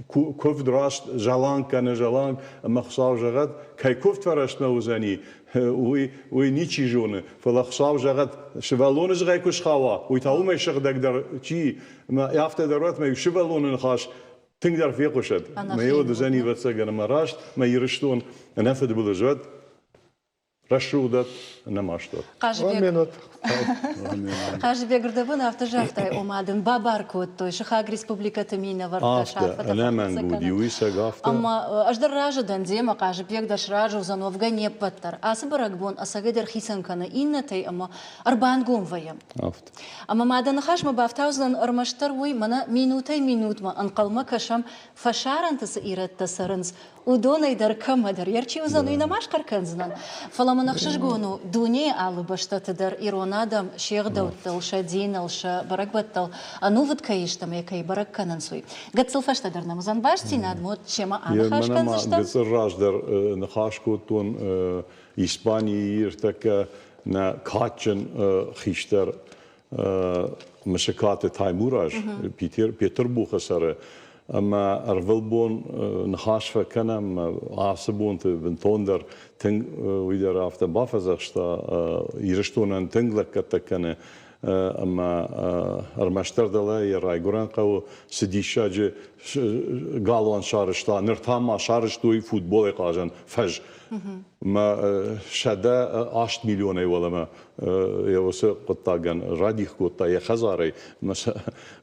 куывд раст зӕланг кӕны зӕланг, ӕмӕ Хуыцау зӕгъӕд, кӕй куывд фӕрӕстмӕ уыдзӕни, уый, уый ничи зоны, фӕлӕ Хуыцау зӕгъӕд, сывӕллоны дзыхӕй куы схауа, уый та уымӕй сыгъдӕгдӕр чи Ӕмӕ афтӕ дӕр уӕд мӕ иу сывӕллоны ныхас тынгдӕр фехъуысӕд. Мӕ уд уыдзӕни, ӕвӕццӕгӕн, ӕмӕ раст, мӕ Ирыстон ӕнӕфыдбылыз уӕд, рӕсугъд уӕд, ӕнӕмаст уӕд. Хъазыбег, Хъазыбег, рдӕбон афтӕ загътай, ома дын бабар кодтой сыхаг республикӕты минӕвӕрттӕ Афтӕ, ӕнӕмӕнг уыди уый цӕг афтӕ. Ӕмӕ ӕз дӕр разы дӕн демӕ, Хъазыбег дӕр сразы уыдзӕн, уӕвгӕ не ппӕт дӕр. Ацы бӕрӕгбон ӕцӕгӕйдӕр хицӕн кӕны иннӕтӕй ӕмӕ ӕрбангом вӕййӕм. Афтӕ. Ӕмӕ ма дӕ ныхасмӕ бафтаудзынӕн ӕрмӕстдӕр уый, мӕнӕ минутӕй-минутмӕ ӕнхъӕлмӕ кӕсӕм, фӕсарӕнты цы ирӕттӕ цӕрынц, уыдонӕй дӕр кӕмӕдӕр йе рчи уыдзӕн, уый нӕма схъӕр кӕндзынӕн. Фӕлӕ мын ӕхсызгон у, дунейы алы бӕстӕты дӕр ирон адӕм се гъдӕуттыл, сӕ диныл, сӕ бӕрӕгбӕттыл ӕнувыд кӕй сты ӕмӕ кӕй бӕрӕг кӕнынц, уый. Гыццыл фӕстӕдӕр нӕм уыдзӕн бастдзинад, мод семӕ аныхас кӕндзыстӕм. Гыццыл раздӕр ныхас кодтон Испанийы ӕртӕккӕ нӕ кадджын хистӕр Мысыкаты Таймураз Петербургы цӕры ӕмӕ ӕрвылбон ныхас фӕкӕнӕм ацы бонты бынтондӕр тынг уый дӕр афтӕ бафӕдзӕхста Ирыстонӕн тынг лӕггӕдтӕ кӕны ӕмӕ ӕрмӕстдӕр дӕлӕ йӕ райгуырӕн хъӕуы цы диссаджы галуан сарӕзта, ныр та ма сарӕзтой футболӕй хъазӕн фӕз. Мӕ 108 миллионӕй уӕлӕмӕ йӕ уыцы хъуыддагӕн радих кодта йӕ хӕдзарӕй.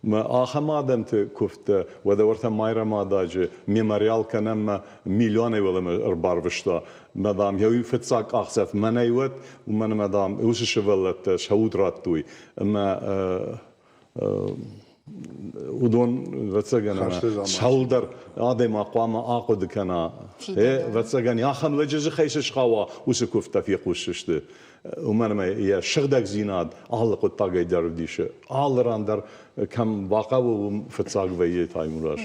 Мӕ ахӕм адӕмты куывдтӕ, уӕдӕ уӕртӕ Майрӕмададжы мемориал кӕнӕм мӕ миллионӕй уӕлӕмӕ ӕрбарвыста. Мӕ, дам, йӕ уый фыццаг къахдзӕф мӕнӕй уӕд, уымӕн ӕмӕ, дам, уыцы сывӕллӕттӕ сӕ уд радтой. Ӕмӕ уыдон, ӕвӕццӕгӕн, цӕуылдӕр адӕймаг хъуамӕ ахъуыды кӕна. Ӕвӕццӕгӕн, ахӕм лӕджы дзыхӕй цы схауа, уыцы куывдтӕ фехъусдзысты. Уымӕн ӕмӕ йӕ сыгъдӕгдзинад алы хъуыддагӕй дӕр ӕвдисы. Алы ран дӕр кӕм бахъӕуы, уым фыццаг вӕййы Таймураз.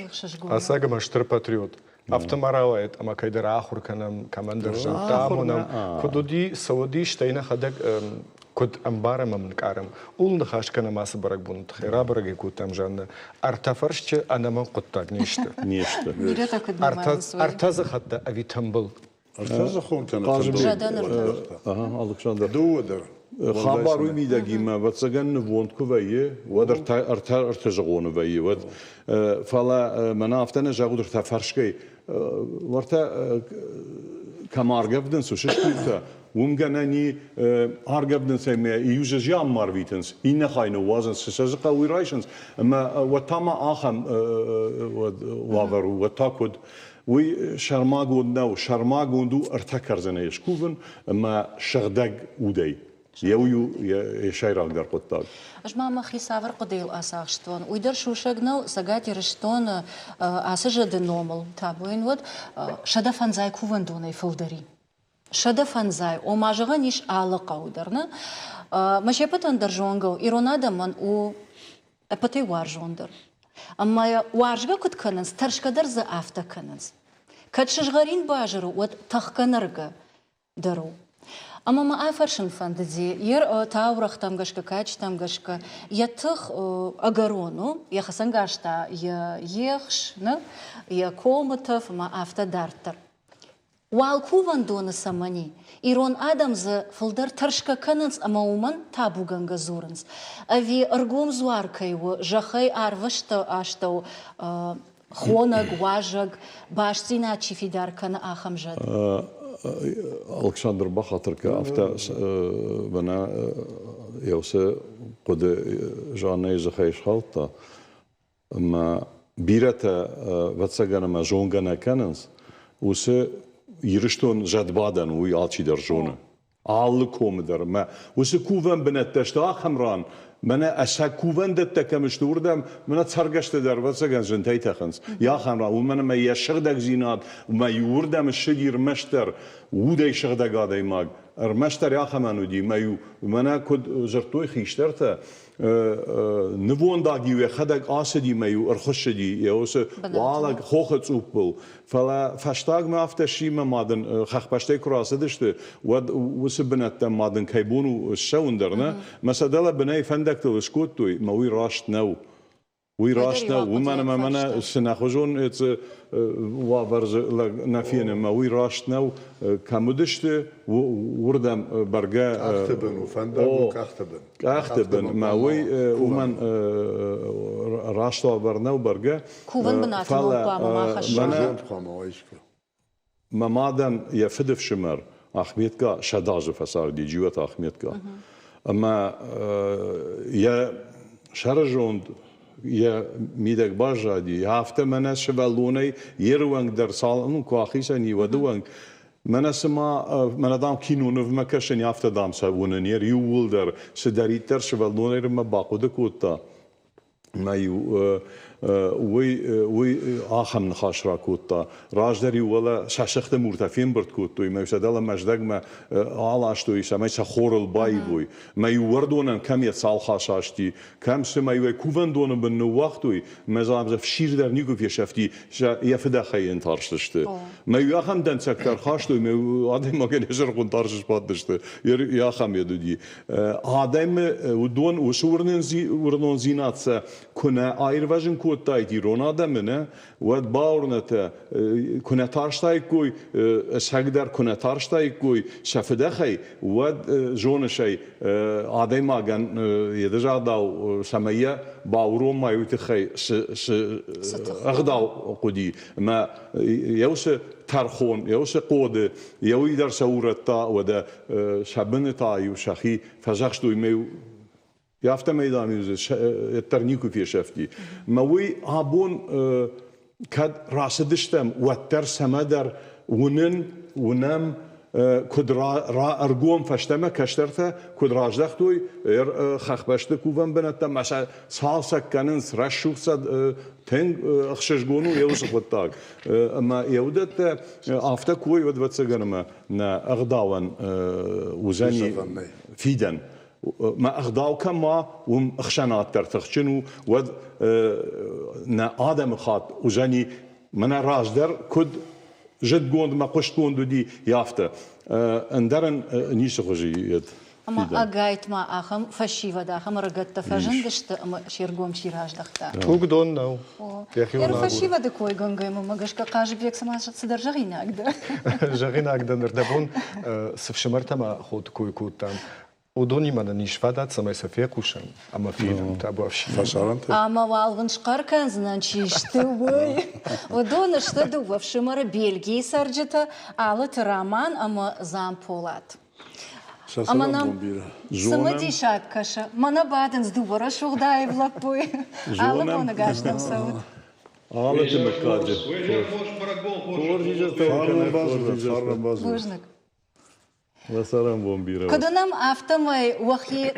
Ӕцӕг ӕмӕ стыр патриот. Афтӕ ма рауайӕд, ӕмӕ кӕйдӕр ахуыр кӕнӕм, кӕмӕндӕр зӕндтӕ амонӕм. Куыд уыди, цы уыди, стӕй нӕхӕдӕг куыд ӕмбарӕм ӕмӕ нкъарӕм, ууыл ныхас кӕнӕм ацы бӕрӕгбоны тыххӕй. Рабӕрӕг ӕй кодтам, Жаннӕ. Ӕртӕ фӕрсчы ӕнӕмӕнг хъуыддаг не сты. Не сты. Бирӕтӕ куыд нымайынц, уый. Ӕртӕдзыхӕттӕ ӕви тымбыл? Алыксандр. Дыууӕ дӕр. Хабар уый мидӕгимӕ, ӕвӕццӕгӕн, нывонд куы вӕййы, уӕд ӕртӕ ӕртӕзыгъоны вӕййы, уӕд. Фӕлӕ мӕнӕ афтӕ нӕ зӕгъут ӕртӕ фӕрскӕй. Уӕртӕ кӕм аргӕвдынц уыцы стуртӕ, уым гӕнӕн и аргӕвдынц ӕмӕ иу дзы зианмӕ арвитынц, иннӕ хай ныууадзынц, цы сӕ дзы хъӕуы, уый райсынц. Ӕмӕ уӕд та ма ахӕм уавӕр у, уӕд та куыд? Уый сӕрмагонд нӕу, сӕрмагонд у ӕртӕ кӕрдзынӕй скувын ӕмӕ сыгъдӕг удӕй. Йӕ уый у йӕ сӕйрагдӕр хъуыддаг. Ӕз ма мӕхи цавӕр хъуыдыйыл ацахстон, уый дӕр сусӕг нӕу, Цӕгат Ирыстоны ацы зӕды номыл, табу йын уӕд, 105 кувӕндонӕй фылдӕр и. 105, ома зӕгъӕн ис алы хъӕу дӕр, нӕ? Мӕ се ппӕтӕн дӕр зонгӕ у, ирон адӕмӕн у ӕппӕтӕй уарзондӕр. Ӕмӕ йӕ уарзгӕ куыд кӕнынц, тӕрсгӕ дӕр дзы афтӕ кӕнынц. Кӕд сызгъӕрин базыр у, уӕд тӕхгӕ-нӕргӕ дӕр у. Ӕмӕ мӕ афӕрсын фӕндыди, йе таурӕгътӕм гӕсгӕ, кадджытӕм гӕсгӕ, йӕ тых ӕгӕрон у, йӕ хӕцӕнгарз та йӕ ехс, нӕ, йӕ комы тӕф ӕмӕ афтӕ дарддӕр. Уал кувӕндоны цӕмӕн и? Ирон адӕм дзы фылдӕр тӕрсгӕ кӕнынц ӕмӕ уымӕн табугӕнгӕ дзурынц? Ӕви ӕргом дзуар кӕй у, зӕххӕй арвысты астӕу хонӕг, уазӕг, бастдзинад чи фидар кӕны, ахӕм зӕд? Александр бахатыр кӕ, афтӕ мӕнӕ еуцы хъуыды Жаннӕйы дзыхӕй схаудта. Ӕмӕ бирӕтӕ, ӕвӕццӕгӕн, ӕмӕ зонгӕ нӕ кӕнынц, уыцы Ирыстон зӕдбадӕн уый алчидӕр зоны. Алы комы дӕр. Мӕ уыцы кувӕн бынӕттӕ сты ахӕм ран, мӕнӕ ӕцӕг кувӕндӕттӕ кӕм сты, уырдӕм мӕнӕ цӕргӕстӕ дӕр, ӕвӕццӕгӕн, зынтӕй тӕхынц. Йӕ ахӕм ран, уымӕн ӕмӕ йӕ сыгъдӕгдзинад, ӕмӕ иуырдӕм ссыди ӕрмӕстдӕр удӕй сыгъдӕг адӕймаг, ӕрмӕстдӕр ахӕмӕн уыди. Мӕ-иу мӕнӕ куыд дзырдтой хистӕртӕ, нывондаг-иу йӕхӕдӕг ацыди мӕ-иу ӕрхуыссыди йӕ уыцы уӕлӕг хохы цъуппыл. Фӕлӕ фӕстагмӕ афтӕ сси мӕ ма дын хӕхбӕстӕй куы рацыдысты, уӕд уыцы бынӕттӕм ма дын кӕй бон у ссӕуын дӕр, нӕ? Мӕ сӕ дӕлӕ бынӕй фӕндӕгтыл скодтой, мӕ уый раст нӕу. Уый раст нӕу, уымӕн ӕмӕ мӕнӕ цынӕхуызон уавӕр дзы лӕг нӕ фены, мӕ уый раст нӕу. Кӕм уыдысты, уырдӕм бӕргӕ... Къӕхты бын у, фӕндаг у къӕхты бын. Къӕхты бын, мӕ уый уымӕн раст уавӕр нӕу бӕргӕ. Кувӕн бынаты ном хъуамӕ ма хӕсса. Хъуамӕ уа искуы. Мӕ мадӕн йӕ фыдыфсымӕр Ахметка 100 азы фӕцарди, Джиоты Ахметка. Ӕмӕ йӕ сӕрызонд йӕ мидӕг баззади. Афтӕ мӕнӕ сывӕллонӕй йе руӕнг дӕр цал ну, куы ахицӕн и, уӕды уӕнг Мӕнӕ цыма, мӕнӕ дам кинонывмӕ кӕсын, афтӕ дам сӕ уынын, иууылдӕр цыдӕриддӕр сывӕллонӕй рынмӕ бахъуыды кодта, мӕ-иу уый, уый ахӕм ныхас ракодта. Раздӕр-иу уӕлӕ сӕ сыхты муртӕ фембырд кодтой, мӕ-иу сӕ дӕлӕ Мӕздӕгмӕ аластой, цӕмӕй сӕ хорыл баивой. Мӕ-иу уӕрдонӕн кӕм йӕ цалх асасти, кӕм цымӕ-иу ӕй кувӕндоны бын ныууагътой, мӕ дзы ӕфсир дӕр никуы фесӕфти, йӕ фыдӕхӕй йын тарстысты. Мӕ-иу ахӕм дӕнцӕгтӕ ӕрхастой, мӕ адӕймагӕн йӕ сӕрхъуын тарс сбадтысты, ахӕм йед уыди. Адӕмы уыдон уыцы уырнондзинад сӕ куы нӕ аирвӕзын кодтаид ирон адӕмы, нӕ, уӕд бауырнӕтӕ, куы нӕ тарстаиккой, ӕцӕгдӕр куы нӕ тарстаиккой сӕ фыдӕхӕй, уӕд зоныс ӕй, адӕймагӕн йе загъдау, цӕмӕй йӕ бауромай, уый тыххӕй цы ӕгъдау хъуыди, ӕмӕ йӕ уыцы тӕрхон, йӕ уыцы хъоды, йӕ уый дӕр сӕ урӕдта, уӕдӕ сӕ быны та-иу сӕхи фӕдзӕхстой ӕмӕ-иу афтӕмӕй, дам-иу дзы ӕддӕр никуы фесӕфти. Мӕ уый абон кӕд рацыдыстӕм, уӕддӕр цӕмӕдӕр уынын, уынӕм, куыд ӕргом фӕстӕмӕ кӕстӕртӕ куыд раздӕхтой хӕхбӕсты кувӕн бынӕттӕм ӕмӕ сӕ цалцӕг кӕнынц, рӕсугъд сӕ тынг ӕхсызгон у йӕ уыцы хъуыддаг. Ӕмӕ йӕ уыдӕттӕ афтӕ куы уой, уӕд, ӕвӕццӕгӕн, ӕмӕ нӕ ӕгъдауӕн уыдзӕни фидӕн. Мӕ ӕгъдау кӕм уа, уым ӕхсӕнад дӕр тыхджын у, уӕд нӕ адӕмы хатт уыдзӕни, мӕнӕ раздӕр куыд зыдгонд мӕ хъуыстгонд уыди, афтӕ. Ӕндӕр ын ницы хуызы йед. Ӕмӕ ӕгайтма ахӕм фӕсивӕд, ахӕм ӕрыгӕттӕ фӕзындысты ӕмӕ се ргом чи раздӕхта. Тугдон нӕу. Йӕхион фӕсивӕды койгӕнгӕ мӕ гӕсгӕ Хъазыбег цыма цыдӕр зӕгъинаг дӕ. Зӕгъинаг дӕн, ӕрдӕбон цы фсымӕртӕ ӕмӕ хоты кой кодтам, уыдонимӕ нын ис фадат, цӕмӕй сӕ фехъусӕм ӕмӕ фенӕм табуафси. Фӕсарӕнты? Ӕмӕ уал уын схъӕр кӕндзынӕн, чи сты, уый. Уыдон сты дыууӕ фсымӕры Бельгийы цӕрджытӕ Алыты Раман ӕмӕ Замполат. Ӕмӕ нӕм цымыдисаг кӕсы. Мӕнӕ бадынц дыууӕ рӕсугъд аив лӕппуйы. Алы боны гӕстӕм цӕут. Алыты мыггаджы. Бузныг. Уӕ цӕрӕнбон бирӕ. Куыд уынӕм, афтӕмӕй уӕхи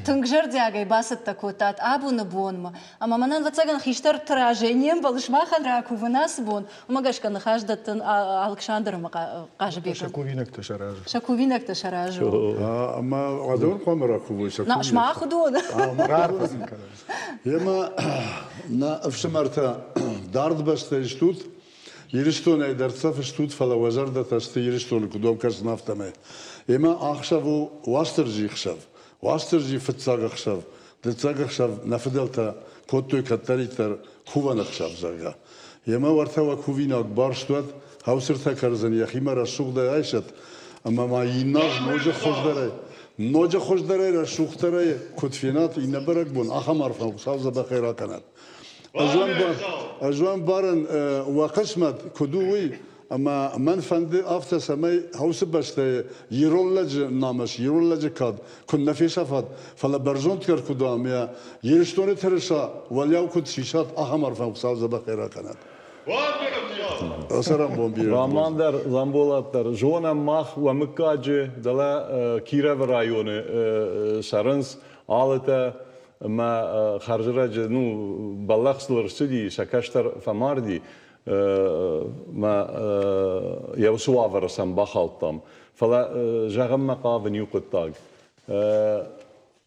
тынг зӕрдиагӕй бацӕттӕ кодтат абоны бонмӕ. Ӕмӕ мӕнӕн, ӕвӕццӕгӕн, хистӕрты разӕй не мбӕлы сымахӕн ракувын ацы бон. Уымӕ гӕсгӕ ныхас дӕттын Алыксандр ӕмӕ Хъазыбегӕн. Сӕ кувинӕгтӕ сӕ разы. Сӕ кувинӕгтӕ сӕ разы. Ӕмӕ адон хъуамӕ ракувой сӕ кувинӕгтӕ. Сымах уыдон. Раарфӕ сын кӕнӕм. Емӕ нӕ ӕфсымӕртӕ дард бӕстӕй стут, Ирыстонӕй дӕрддзӕф стут, фӕлӕ уӕ зӕрдӕтӕ сты Ирыстоны, куыд уӕм кӕсын, афтӕмӕй. Емӕ ӕхсӕв у Уастырджийы хсӕв. Уастырджи фыццаг ӕхсӕв, дыццаг ӕхсӕв нӕ фыдӕлтӕ кодтой кӕддӕриддӕр кувӕн ӕхсӕв, зӕгъгӕ. Емӕ уӕртӕ уӕ кувинаг барст уӕд. Хӕусыртӕ кӕрдзын йӕхимӕ рӕсугъдӕй айсӕт, ӕмӕ ма иннӕ аз ноджы хуыздӕрӕй, ноджы хуыздӕрӕй, рӕсугъддӕрӕй куыд фенат иннӕ бӕрӕгбон, ахӕм арфӕ Хуыцау дзӕбӕхӕй ракӕнӕд. Ӕз уӕм барын, уӕ хъысмӕт куыд у, уый, ӕмӕ мӕн фӕнды афтӕ, цӕмӕй уыцы бӕстӕйы ирон лӕджы намыс, ирон лӕджы кад куыннӕ фесӕфат, фӕлӕ бӕрзонддӕр куыд уа ӕмӕ Ирыстоны тырыса уӕлиау куыд сисат, ахӕм арфӕ Хуыцау дзӕбӕхӕй ракӕнӕд. Роман дӕр, Дзамболат дӕр зонӕм мах уӕ мыггаджы, дӕлӕ Кировы районы цӕрынц алытӕ ӕмӕ хӕрзрӕджы ну, бӕллӕх сыл ӕрцыди, сӕ кӕстӕр фӕмарди, мӕ йӕ уыцы уавӕры сӕм бахаудтам. Фӕлӕ зӕгъынмӕ хъавын иу хъуыддаг.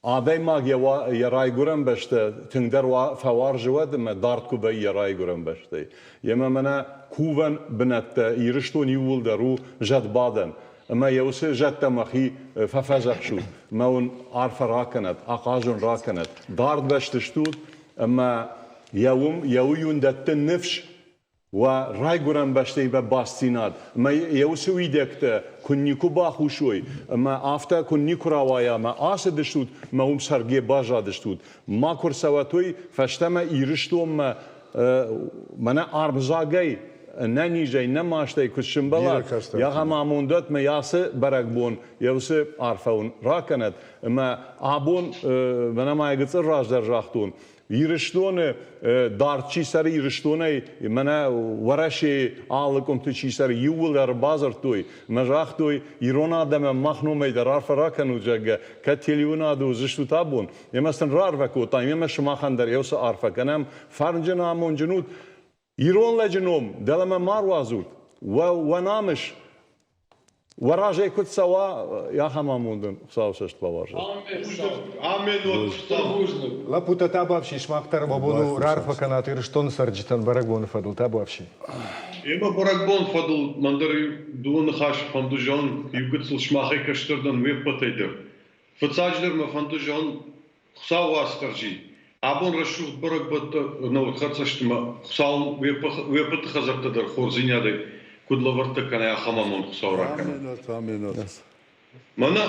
Адӕймаг йӕ райгуырӕн бӕстӕ тынгдӕр фӕуарзы уӕд ӕмӕ дард куы вӕййы йӕ райгуырӕн бӕстӕй. Емӕ мӕнӕ кувӕн бынӕттӕ Ирыстон иууылдӕр у зӕдбадӕн. Ӕмӕ йӕ уыцы зӕдтӕ мӕхи фӕфӕдзӕхсут, мӕ уын арфӕ ракӕнӕд, ахъаз уын ракӕнӕд. Дард бӕсты стут ӕмӕ йӕ уым йӕ уый уын дӕтты ныфс, Уӕ райгуырӕн бӕстӕимӕ бастдзинад ӕмӕ йӕ уыцы уидӕгтӕ куы никуы бахусой ӕмӕ афтӕ куы никуы рауайа ӕмӕ ацыдыстут ӕмӕ уым цӕргӕ баззадыстут, макуы рцӕуӕт уый фӕстӕмӕ Ирыстонмӕ мӕнӕ армзагӕй, ӕнӕнизӕй, нӕ мастӕй куы сымбӕлат, ахӕм амондӕт мӕ ацы бӕрӕгбон йӕ уыцы арфӕ уын ракӕнӕд. Ӕмӕ абон, мӕнӕ ма йӕ гыццыл раздӕр загътон, Ирыстоны дард чи цӕры, Ирыстонӕй мӕнӕ Уӕрӕсейы алы къуымты чи цӕры, иууылдӕр бадзырдтой ӕмӕ загътой, ирон адӕмӕн мах номӕй дӕр арфӕ ракӕнут, зӕгъгӕ, кӕд телеуынады уыдзыстут абон. Ӕмӕ сын раарфӕ кодтам, ӕмӕ сымахӕн дӕр еуцы арфӕ кӕнӕм. Фӕрнджын, амонджын ут. Ирон лӕджы ном дӕлӕмӕ ма руадзут. Уӕ, уӕ намыс Уӕ разӕй куыд цӕуа, ахӕм амонд ын Хуыцауы цӕст бауарзӕд. Лӕппутӕ табуафси, сымах дӕр уӕ бон у раарфӕ кӕнат Ирыстоны цӕрджытӕн бӕрӕгбоны фӕдыл. Табуафси. Ӕмӕ бӕрӕгбон фӕдыл мӕн дӕр дыууӕ ныхасы фӕнды зӕгъын, иу гыццыл сымахӕй кӕстӕр дӕн уе ппӕтӕй дӕр. Фыццаджыдӕр мӕ фӕнды зӕгъын, Хуыцау Уастырджи, абон рӕсугъд бӕрӕгбӕттӕ нӕудхӕццӕ сты мӕ Хуыцау уе ппӕты хӕдзӕрттӕ дӕр хорздзинадӕй куыд лӕвӕрдта кӕнӕ ахӕм амонд Хуыцау ракӕна. Мӕнӕ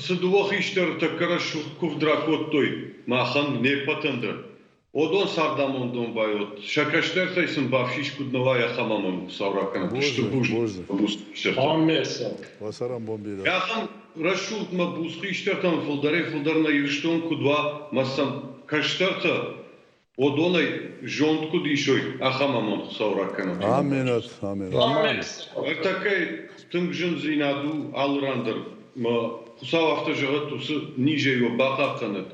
цы дыууӕ хистӕры тӕккӕ рӕсугъд куывд ракодтой махӕн не ппӕтӕн дӕр, уыдон цардамондон байот, сӕ кӕстӕртӕй сын бафсис куыд нӕ уа, ахӕм амонд Хуыцау ракӕнӕд. Стыр бузныг. Ахӕм рӕсугъд мӕ буц хистӕртӕн фылдӕрӕй-фылдӕр нӕ Ирыстон куыд уа, мӕ сӕм кӕстӕртӕ уыдонӕй зонд куыд исой, ахӕм амонд Хуыцау ракӕнӕд. Аминӕт, аминӕт. Ӕртӕккӕ тынг зындзинад у алы ран дӕр. Мӕ Хуыцау афтӕ зӕгъӕд, уыцы низӕй уӕ бахъахъхъӕнӕд.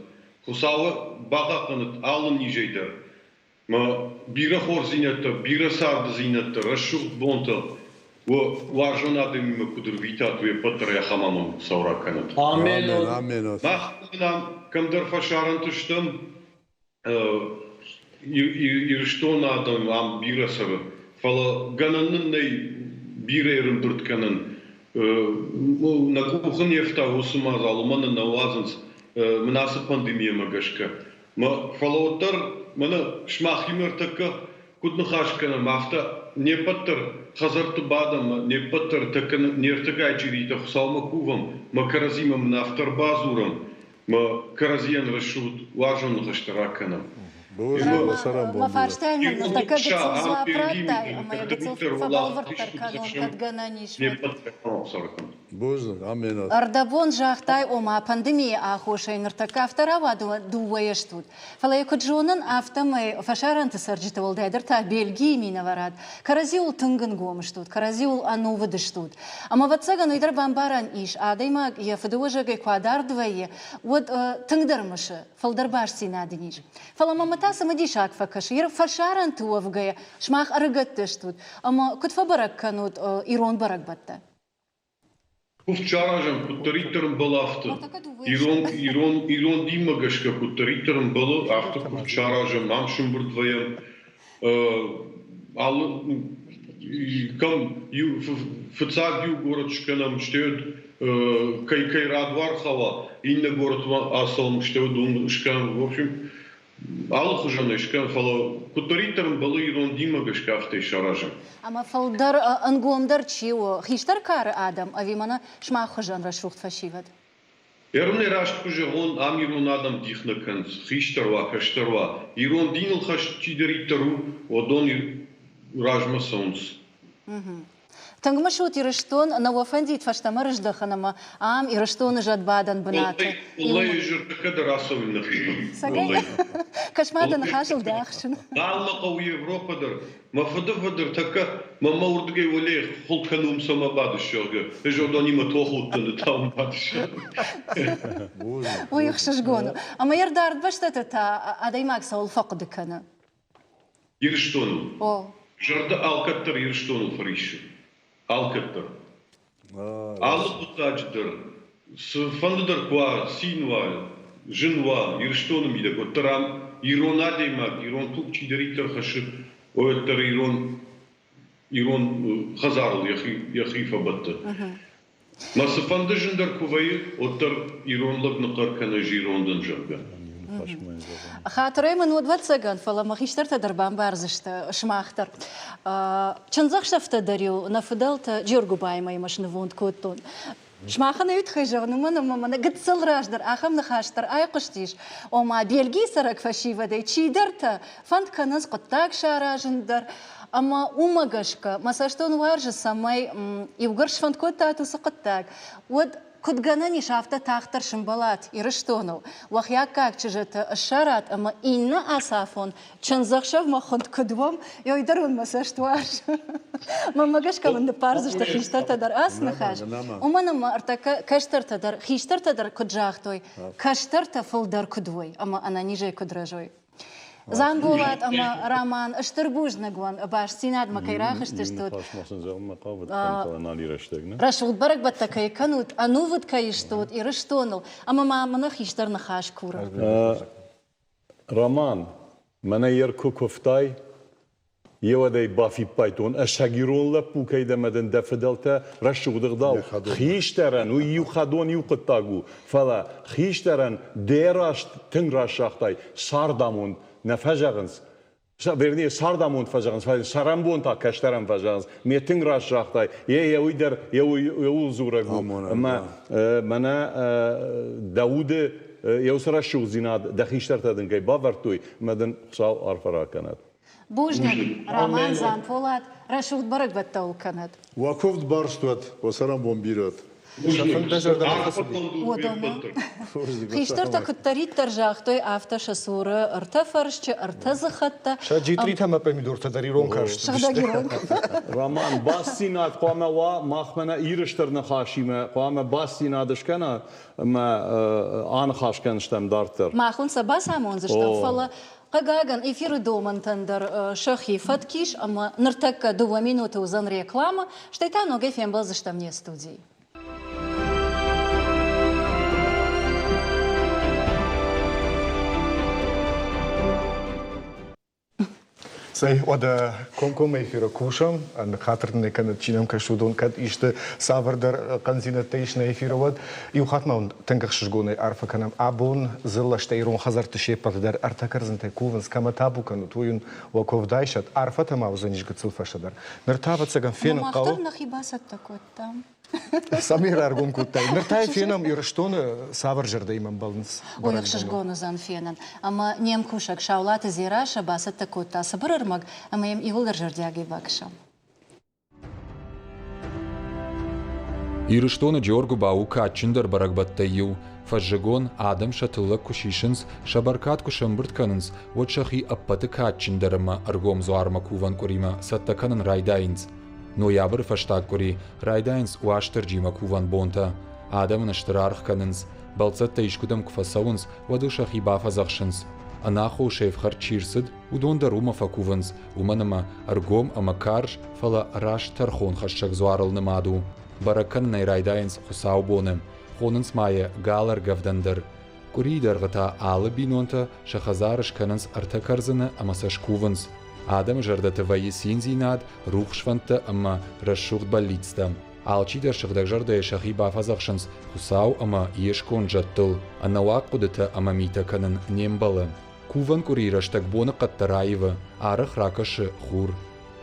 Хуыцауы бахъахъхъӕнӕд алы низӕй дӕр. Мӕ бирӕ хорздзинӕдтӕ, бирӕ царддзинӕдтӕ, рӕсугъд бонтӕ уӕ уарзон адӕмимӕ куыд ӕрвитат, уе ппӕт дӕр ахӕм амонд Хуыцау ракӕнӕд. Амен, амен. Мах кӕмдӕр фӕсарӕнты стӕм, Ирыстоны адӕм ам бирӕ цӕры, фӕлӕ гӕнӕн нын нӕй бирӕ ӕрӕмбырд кӕнын. Нӕ къухы не фта уыцы мадзал, уымӕн нӕ уадзынц мын ацы пандемийӕмӕ гӕсгӕ. Фӕлӕ уӕддӕр мӕнӕ сымахимӕ ӕртӕккӕ куыд ныхас кӕнӕм, афтӕ не ппӕт дӕр хӕдзӕртты бадӕм, не ппӕт дӕр тӕккӕ не ртыгай чъиритӕ Хуыцаумӕ кувӕм, мӕ кӕрӕдзимӕ мын афтӕ ӕрбадзурӕм, мӕ кӕрӕдзийӕн рӕсугъд уарзон ныхӕстӕ ракӕнӕм. Мӕ фарстайӕн мын ныртӕккӕ гыццыл дзуапп радтай ӕмӕ йӕ гыццыл фӕбӕлвырддӕр кӕнон, кӕд гӕнӕн ис, уӕд. Бузныг, Аминӕт. Ӕрдӕбон загътай, ома пандемийы аххосӕй ныртӕккӕ афтӕ рауад, дыууӕйӕ стут. Фӕлӕ йӕ куыд зонын, афтӕмӕй фӕсарӕнты цӕрджыты, уӕлдайдӕр та Бельгийы минӕварад, кӕрӕдзиуыл тынг ӕнгом стут, кӕрӕдзиуыл ӕнувыд стут. Ӕмӕ, ӕвӕццӕгӕн, уый дӕр бамбарӕн ис, адӕймаг йӕ фыдыуӕзӕгӕй куы адард вӕййы, уӕд тынгдӕр мысы, фылдӕр бастдзинад ын ис. Фӕлӕ мӕм та цымыдисаг фӕкӕсы, фӕсарӕнты уӕвгӕйӕ сымах ӕрыгӕттӕ стут, ӕмӕ куыд фӕбӕрӕг кӕнут ирон бӕрӕгбӕттӕ? Куывд саразӕм, куыддӕриддӕр ӕмбӕлы, афтӕ. Ирон, ирон, ирон динмӕ гӕсгӕ куыддӕриддӕр ӕмбӕлы, афтӕ куывд саразӕм, ам сымбырд вӕййӕм. Алы кӕм иу, фыццаг иу горӕт скӕнӕм, стӕй кӕй кӕй радуар хауа, иннӕ горӕтмӕ ацӕуӕм, стӕй уыдон скӕнӕм. В общем, Алыхуызонӕй скӕн, фӕлӕ куыддӕриддӕр ӕмбӕлы ирон динмӕ гӕсгӕ, афтӕ саразӕм. Ӕмӕ фылдӕр ӕнгомдӕр чи у, хистӕр кары адӕм ӕви мӕнӕ сымах хуызӕн рӕсугъд фӕсивӕд? Ерынӕй раст куы зӕгъон, ам ирон адӕм дих нӕ кӕнынц, хистӕр уа, кӕстӕр уа. Ирон диныл хӕст чидӕриддӕр у, уыдон размӕ цӕуынц. Тынг мысут Ирыстон, нӕ уӕ фӕндид фӕстӕмӕ рыздӕхын ӕмӕ ам Ирыстоны зӕдбадӕн бынаты. Уӕллӕй, зӕрдӕ дӕр ацӕуин нӕхимӕ. Цӕгӕй? Кӕс-ма дӕ ныхасыл дӕ ӕхсын. Нал мӕ хъӕуы Европӕ дӕр. Мӕ фыды фыд ӕртӕккӕ мӕ мӕ уырдыгӕй уӕле хуыл кӕны уым цӕмӕ бадыс, зӕгъгӕ. Ӕз уыдонимӕ тохы уыдтӕн, ды та уым бадыс. Уый ӕхсызгон у. Ӕмӕ йе рдард бӕстӕты та адӕймаг цӕуыл фӕхъуыды кӕны? Ирыстоныл. Зӕрдӕ алкӕддӕр Ирыстоныл фӕриссы. Алкӕддӕр. Алы хъуыддаджы дӕр, цыфӕнды дӕр куы уа, цин уа, зын уа, Ирыстоны мидӕг, уӕддӕр ам ирон адӕймаг, ирон туг чидӕриддӕр хӕссы, уӕддӕр ирон ирон хӕдзарыл йӕхи, йӕхи фӕбӕтты. Мӕ цыфӕнды зындӕр куы вӕййы, уӕддӕр ирон лӕг ныхъхъӕр кӕны ӕз ирон дӕн, зӕгъгӕ. Хатырӕй мын уыд, ӕвӕццӕгӕн, фӕлӕ мӕ хистӕртӕ дӕр бамбардзысты, сымах дӕр. Чындзӕхсӕвтӕ дӕр-иу нӕ фыдӕлтӕ Джергуыбаймӕ снывонд кодтон. Сымахӕн ӕй тыххӕй зӕгъын, уымӕн ӕмӕ мӕнӕ гыццыл раздӕр ахӕм ныхас дӕр айхъуыстис, ома Бельгийы цӕрӕг фӕсивӕдӕй чидӕртӕ фӕнд кӕнынц хъуыддаг саразын дӕр, ӕмӕ уымӕ гӕсгӕ мӕ цӕстон уарзы, цӕмӕй иугӕр сфӕнд кодтат уыцы хъуыддаг, уӕд куыд гӕнӕн ис, афтӕ тагъддӕр сымбӕлат Ирыстоныл, уӕхи аккаг чызджыты ссарат ӕмӕ иннӕ ацафон чындзӕхсӕвмӕ хуынд куыд уӕм, ой дӕр уын мӕ цӕст уарзы. Мӕнмӕ гӕсгӕ мын ныппардзысты хистӕртӕ дӕр ацы ныхас. Уымӕн ӕмӕ ӕртӕккӕ кӕстӕртӕ дӕр, хистӕртӕ дӕр куыд загътой, кӕстӕртӕ фылдӕр куыд уой ӕмӕ ӕнӕнизӕй куыд рӕзой. Дзамболат ӕмӕ Роман стыр бузныг уӕн бастдзинадмӕ кӕй рахызтыстут. Рӕсугъд бӕрӕгбӕттӕ кӕй кӕнут, ӕнувыд кӕй стут Ирыстоныл, ӕмӕ ма мӕнӕ хистӕр ныхас курын. Роман, мӕнӕ йе ркуы куывтай, еуӕдӕй бафиппайдтон, ӕцӕг ирон лӕппу кӕй дӕ ӕмӕ дын дӕ фыдӕлтӕ рӕсугъд ӕгъдау хистӕрӕн, уый иу хӕдон иу хъуыддаг у, фӕлӕ хистӕрӕн дӕ раст тынг раст загътай, цардамонд нӕ фӕзӕгъынц, вернее, цардамонд фӕзӕгъынц, фӕлӕ цӕрӕнбон та кӕстӕрӕн фӕзӕгъынц. Ме тынг раст загътай, е йӕ уый дӕр йӕ ууыл дзурӕг у, ӕмӕ мӕнӕ дӕ уды йӕ уыцы рӕсугъддзинад дӕ хистӕртӕ дын кӕй бавӕрдтой, ӕмӕ дын Хуыцау арфӕ ракӕнӕд. Бузныг, Роман Дзамполат, рӕсугъд бӕрӕгбӕттӕ уыл кӕнӕд. Уӕ куывд барст уӕд, уӕ цӕрӕнбон бирӕ уӕд. Хистӕртӕ куыддӕриддӕр загътой, афтӕ сӕ цуры ӕртӕ фӕрсчы, ӕртӕ дзыхӕттӕ. Сӕ джитъритӕ ӕмӕ помидортӕ дӕр ирон карст. Сыгъдӕг ирон. Роман, бастдзинад хъуамӕ уа, махмӕ нӕ Иры стыр ныхасимӕ хъуамӕ бастдзинад скӕна ӕмӕ аныхас кӕнстӕм дарддӕр. Мах уын сӕ бацамондзыстӕм, фӕлӕ Хъыгагӕн, эфиры домӕнтӕн дӕр сӕхи фӕтк ис ӕмӕ ныртӕккӕ дыууӕ минуты уыдзӕн рекламӕ, стӕй та ногӕй фембӕлдзыстӕм не студийы. Цӕй, уӕдӕ комкоммӕ эфиры кусӕм, хатыр нӕ кӕнӕд, чи нӕм кӕсы, уыдон кӕд исты цавӕрдӕр хъӕндзинӕдтӕ ис нӕ эфиры, уӕд иу хатт ма уын тынг ӕхсызгонӕй арфӕ кӕнӕм. Абон дзыллӕстӕ ирон хӕдзӕртты се ппӕты дӕр ӕртӕ кӕрдзынтӕй кувынц, кӕмӕ табу кӕнут, уый уын уӕ куывд айсӕд. Арфӕтӕ ма уыдзӕнис гыццыл фӕстӕдӕр. Ныр та, ӕвӕццӕгӕн, фенын хъӕуы. Мах дӕр нӕхи бацӕттӕ кодтам. Цӕмӕй раргом кодтай? Ныр та фенӕм, Ирыстоны цавӕр зӕрдӕимӕ ӕмбӕлынц. Ой, ӕхсызгон уыдзӕн фенын. Ӕмӕ не мкусӕг Саулаты Дзерассӕ бацӕттӕ кодта цыбыр ӕрмӕг, ӕмӕ йӕм иууылдӕр зӕрдиагӕй бакӕсӕм. Ирыстоны Джеоргуыба у кадджындӕр бӕрӕгбӕттӕй иу. Фӕззыгон адӕм сӕ тыллӕг куы сисынц, сӕ бӕркад куы сӕмбырд кӕнынц, уӕд сӕхи ӕппӕты кадджындӕр ӕмӕ ӕргом дзуармӕ кувӕн къуыримӕ цӕттӕ кӕнын райдайынц. Ноябры фӕстаг къуыри райдайынц Уастырджимӕ кувӕн бонтӕ. Адӕм ын стыр аргъ кӕнынц. Бӕлццӕттӕ искуыдӕм куы фӕцӕуынц, уӕд ыл сӕхи бафӕдзӕхсынц. Ӕнаххосӕй ӕфхӕрд чи рцыд, уыдон дӕр уымӕ фӕкувынц, уымӕн ӕмӕ ӕргом ӕмӕ карз, фӕлӕ раст тӕрхонхӕссӕг дзуарыл нымад у. Бӕрӕг кӕнын ӕй райдайынц хуыцаубоны, хонынц ма йӕ галӕргӕвдӕн дӕр. Къуырийы дӕргъы та алы бинонтӕ сӕ хӕдзары скӕнынц ӕртӕ кӕрдзыны ӕмӕ сӕ скувынц. Адӕмы зӕрдӕты вӕййы циндзинад, рухс фӕндтӕ ӕмӕ рӕсугъд бӕллицтӕ. Алчидӕр сыгъдӕгзӕрдӕйӕ сӕхи бафӕдзӕхсынц Хуыцау ӕмӕ йе сконд зӕдтыл, ӕнӕуаг хъуыдытӕ ӕмӕ митӕ кӕнын не мбӕлы. Кувӕн къуырийы рӕстӕг боныхъӕдтӕ раивы, арӕх ракӕсы хур.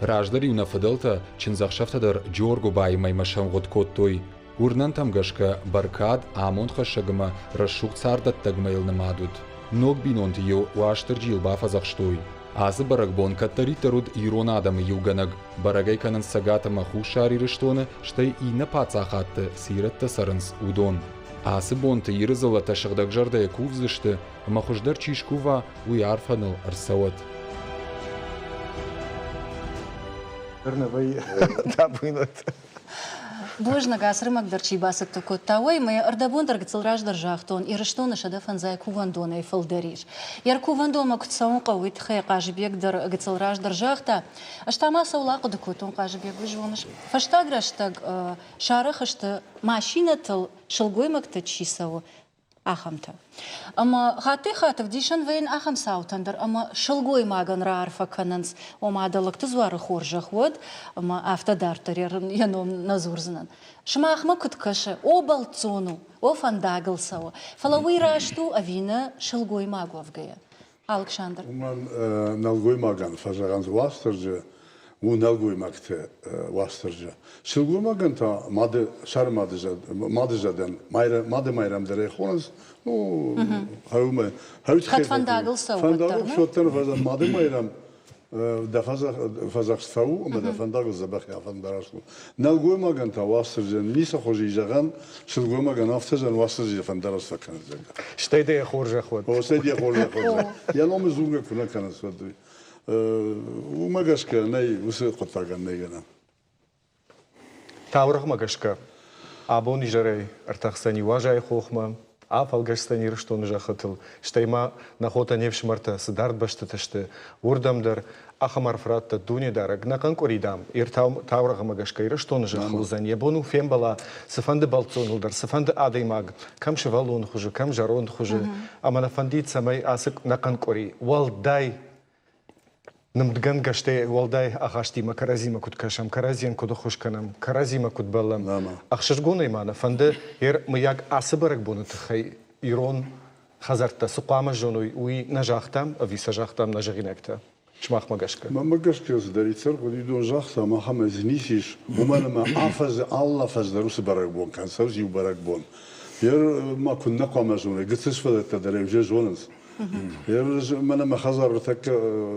Раздӕр-иу нӕ фыдӕлтӕ чындзӕхсӕвтӕ дӕр Джоргуыбайы мӕймӕ сӕмгъуыд кодтой. Уырнӕнтӕм гӕсгӕ бӕркад, амондхӕссӕг ӕмӕ рӕсугъд царддӕттӕг мӕйыл нымад уыд. Ног бинонты-иу Уастырджийыл бафӕдзӕхстой. Ацы бӕрӕгбон кӕддӕриддӕр уыд ирон адӕмы иугӕнӕг, бӕрӕг ӕй кӕнынц Цӕгат ӕмӕ Хуссар Ирыстоны, стӕй иннӕ паддзахадты цы ирӕттӕ цӕрынц, уыдон. Ацы бонты Иры дзыллӕтӕ сыгъдӕгзӕрдӕйӕ кувдзысты, ӕмӕ хуыздӕр чи скува, уый арфӕ ныл ӕрцӕуӕд. Бузныг, ацырмӕг дӕр чи бацӕттӕ кодта, уый. Мӕ ӕрдӕбон дӕр гыццыл раздӕр загътон, Ирыстоны 105 кувӕндонӕй фылдӕр ис. Йӕ кувӕндонмӕ куыд цӕуын хъӕуы, уый тыххӕй Хъазыбег дӕр гыццыл раздӕр загъта. Ӕз та ма цӕуыл ахъуыды кодтон, Хъазыбег, уый зоныс? Фӕстаг рӕстӕг сарӕх сты машинӕтыл сылгоймӕгтӕ чи цӕуы, ахӕмтӕ. Ӕмӕ хаттӕй-хатт ӕвдисӕн вӕййын ахӕм цаутӕн дӕр, ӕмӕ сылгоймагӕн раарфӕ кӕнынц, ома дӕ лӕгты дзуары хорзӕх уӕд, ӕмӕ афтӕ дарддӕр йӕ ном нӕ дзурдзынӕн. Сымахмӕ куыд кӕсы, о бӕлццон у, о фӕндагыл цӕуы, фӕлӕ уый раст у ӕви нӕ сылгоймаг уӕвгӕйӕ? Алыксандр. Уымӕн нӕлгоймагӕн фӕзӕгъынц Уастырджы, у нӕлгоймӕгты Уастырджы. Сылгоймагӕн та мады сӕр мады зӕдӕн, мады Майрӕм дӕр ӕй хонынц, ну, хӕумӕ. Кӕд фӕндагыл цӕуы, Фӕндагыл уӕддӕр мады Майрӕм дӕ фӕдзӕхст фӕу ӕмӕ дӕ фӕндагыл дзӕбӕх афӕндараст у. Нӕлгоймагӕн та Уастырджийӕн ницы хуызы зӕгъӕн, сылгоймагӕн афтӕ зӕгъӕн Уастырджийы фӕндараст фӕкӕнӕд, зӕгъгӕ. Стӕй дӕ йӕ хорзӕх уӕд. О, стӕй дӕ хорзӕх уӕд. Йӕ номы дзургӕ куы нӕ кӕнынц, уӕд уымӕ гӕсгӕ нӕй уыцы хъуыддагӕн нӕй гӕнӕн. Таурӕгъмӕ гӕсгӕ, абон изӕрӕй ӕртӕхдзӕни Уазайы хохмӕ, афӕлгӕсдзӕн Ирыстоны зӕххытыл, стӕй ма нӕ хотӕ, не фсымӕртӕ цы дард бӕстӕты сты, уырдӕм дӕр ахӕм арф радта Дунедарӕг. Нӕхъӕн къуыри, дам, таурӕгъмӕ гӕсгӕ Ирыстоны зӕххыл уыдзӕн, йӕ бон у фембӕла цыфӕнды бӕлццоныл дӕр, цыфӕнды адӕймаг, кӕм сывӕллон хуызы, кӕм зӕронд хуызы. Ӕмӕ нӕ фӕндид, цӕмӕй ацы нӕхъӕн къуыри уӕлдай нымдгӕнгӕ, стӕй уӕлдай ахастимӕ кӕрӕдзимӕ куыд кӕсӕм, кӕрӕдзийӕн куыд ӕххуыс кӕнӕм, кӕрӕдзимӕ куыд бӕллӕм. Ӕхсызгонӕй ма нӕ фӕнды, мыййаг, ацы бӕрӕгбоны тыххӕй ирон хӕдзӕрттӕ цы хъуамӕ зоной, уый нӕ загътам ӕви сӕ загътам нӕ зӕгъинӕгтӕ? Сымахмӕ гӕсгӕ. Мӕнмӕ гӕсгӕ цыдӕриддӕр хъуыдидон загътам, ахӕмӕй дзы ницы ис, уымӕн ӕмӕ афӕдзы алы афӕдз дӕр уыцы бӕрӕгбон кӕн, цӕуы иу бӕрӕгбон. Йе ма куыннӕ хъуамӕ зоной, гыццыл сывӕллӕттӕ дӕр ӕй уже зонынц. Мӕнӕ мӕ хӕдзар ӕртӕккӕ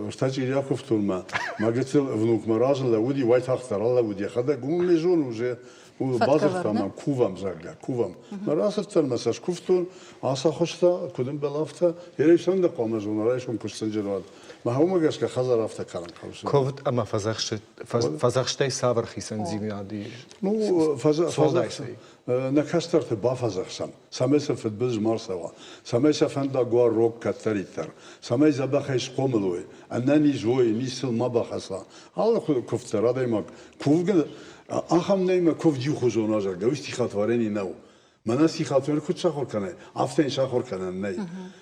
ӕртӕ акуывтон мӕ мӕ гыццыл внук мӕ разы лӕууыди, уайтагъддӕр алӕууыд йӕхӕдӕг, уымӕн ме зоны уже бадзырдта мӕм, кувӕм, зӕгъгӕ, кувӕм. Мӕ рацыдтӕн, мӕ сӕ скуывтон, ацахуыста, куыд ӕмбӕлы, афтӕ. Ересӕн дӕ хъуамӕ зона, райсом куыстдзӕнджын уӕд. Мӕ уымӕ гӕсгӕ хӕдзар афтӕ кӕнын хъӕуы. Куывд ӕмӕ фӕдзӕхстӕй цавӕр хицӕндзинад ис? Ну, нӕ кӕстӕрты бафӕдзӕхсӕм, цӕмӕй сӕ фыдбылыз ма рцӕуа, цӕмӕй сӕ фӕндаг уа рог кӕддӕриддӕр, цӕмӕй дзӕбӕхӕй схъомыл уой, ӕнӕниз уой, низ сыл ма бахӕца. Алы куывд дӕр адӕймаг кувгӕ ахӕм нӕй мӕ куывд иухуызон а, зӕгъгӕ, уый стихотворени нӕу. Мӕнӕ стихотворени куыд сахуыр кӕнай, афтӕ йын сахуыр кӕнӕн нӕй.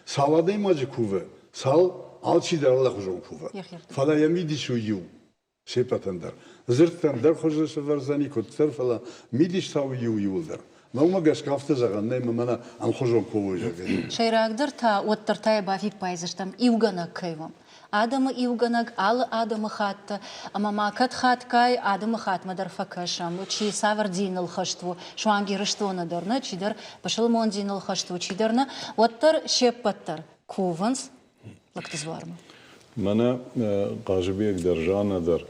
Цал адӕймаджы кувы, цал алчидӕр алыхуызон кувы. Фӕлӕ йӕ мидис у иу. Се ппӕтӕн дӕр. Дзырдтӕн дӕр хуызы сӕвӕрдзӕни куыддӕр, фӕлӕ мидис та у иу иуылдӕр. Мӕ уымӕ гӕсгӕ афтӕ зӕгъӕн нӕй, мӕ мӕнӕ ӕмхуызон кувой, зӕгъгӕ. Сӕйрагдӕр та, уӕддӕр та йӕ бафиппайдзыстӕм, иугӕнӕг кӕй у. Адӕмы иугӕнӕг алы адӕмыхатты, ӕмӕ ма кӕд хатгай адӕмыхатмӕ дӕр фӕкӕсӕм, чи цавӕр диныл хӕст у, суанг Ирыстоны дӕр нӕ, чидӕр пысылмон диныл хӕст у, чидӕр нӕ, уӕддӕр се ппӕт дӕр кувынц лӕгты дзуармӕ. Мӕнӕ Хъазыбег дӕр, Жаннӕ дӕр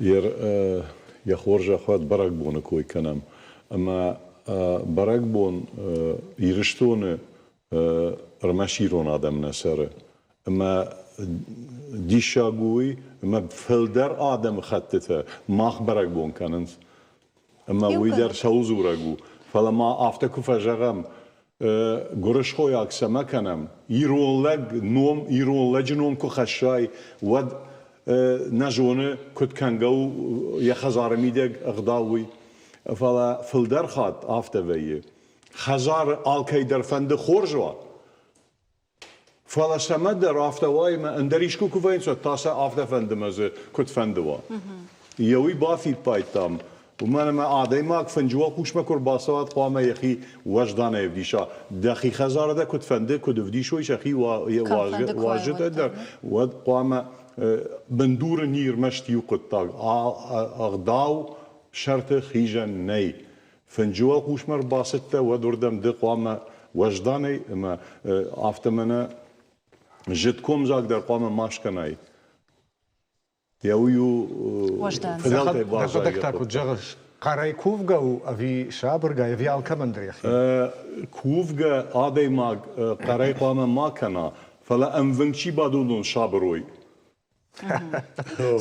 йӕ хорзӕх уӕд бӕрӕгбоны кой кӕнӕм. Ӕмӕ бӕрӕгбон Ирыстоны ӕрмӕст ирон адӕм нӕ цӕры. Ӕмӕ диссаг у уый, ӕмӕ фылдӕр адӕмыхӕттытӕ мах бӕрӕгбон кӕнынц. Ӕмӕ уый дӕр цӕуыл дзурӕг у. Фӕлӕ ма афтӕ куы фӕзӕгъӕм, гуырысхойаг цӕмӕ кӕнӕм, ирон лӕг ном, ирон лӕджы ном куы хӕссай, уӕд нӕ зоны, куыд кӕнгӕ у йӕ хӕдзары мидӕг ӕгъдау уый. Фӕлӕ фылдӕр хатт афтӕ вӕййы. Хӕдзары алкӕй дӕр фӕнды хорз уа, Фӕлӕ цӕмӕдӕр афтӕ уайы ӕмӕ ӕндӕр искуы куы вӕййынц, уӕд та сӕ афтӕ фӕнды мӕ дзы куыд фӕнды уа. Йӕ уый бафиппайдтам. Уымӕн ӕмӕ адӕймаг фынджы уӕлхъусмӕ куы ӕрбацӕуа, хъуамӕ йӕхи уӕзданӕй ӕвдиса. Дӕхи хӕдзары дӕ куыд фӕнды, куыд ӕвдисой сӕхи уазджытӕ дӕр, уӕд хъуамӕ бындуры не рмӕст иу хъуыддаг, ӕгъдау сӕрты хизӕн нӕй. Фынджы уӕлхъусмӕ ӕрбацыдтӕ, уӕд уырдӕм ды хъуамӕ уӕзданӕй ӕмӕ афтӕ мӕнӕ зыд комдзаг дӕр хъуамӕ ма скӕнай. Йӕ уый у фыдӕлтӕй баззайгӕ. Дӕхӕдӕг та куыд зӕгъыс, хъӕрӕй кувгӕ у ӕви сабыргай, ӕви алкӕмӕн дӕр йӕхи? Кувгӕ адӕймаг хъӕрӕй хъуамӕ ма кӕна, фӕлӕ ӕмвынг чи бады, уыдон сабыр уой.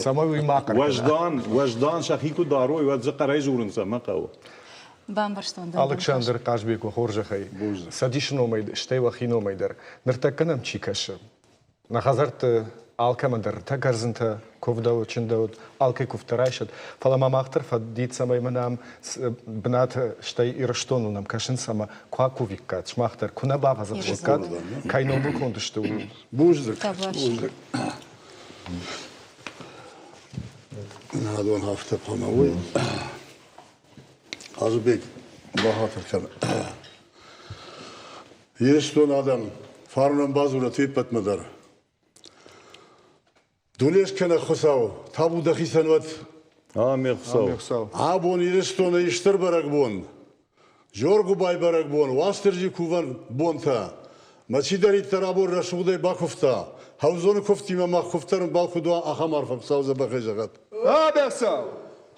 Цӕмӕй уый ма хъӕр кӕна. Уӕздан, уӕздан сӕхи куы дарой, уӕд дзы хъӕрӕй дзурын цӕмӕ хъӕуы? Бамбӕрстон дӕ. Алыксандр Хъазбег уӕ хорзӕхӕй, Цӕдисы номӕй, стӕй уӕхи номӕй дӕр. Ныртӕккӕ нӕм чи кӕсы, Нӕ хӕдзӕртты алкӕмӕн дӕр ӕртӕ кӕрдзынтӕ куывдӕуыд, чындӕуыд, алкӕй куывдтӕ райсӕд. Фӕлӕ ма мах дӕр фӕндид, цӕмӕй мӕнӕ ам бынаты, стӕй Ирыстоныл нӕм кӕсынц ӕмӕ куы акувиккат, сымах дӕр куы нӕ бафӕдзӕхсиккат, кӕй номыл конд сты, ууыл. Бузныг. Бузныг. Адон афтӕ хъуамӕ уой. Хъазыбег, бахатыр кӕн. Ирыстон адӕм фарнӕн бадзурӕт уе ппӕтмӕ дӕр. Дунескӕнӕг Хуыцау, табу дӕхицӕн уӕд. Амин, Хуыцау. Абон Ирыстоны стыр бӕрӕгбон, Джоргуыбай бӕрӕгбон, Уастырджи кувӕн бонтӕ. Мӕ чидӕриддӕр абон рӕсугъдӕй бакуывта, Хӕвзоны куывдтимӕ мах куывддӕр ӕмбал куыд уа, ахӕм арфӕ Хуыцау дзӕбӕхӕй зӕгъӕд. Абӕсау!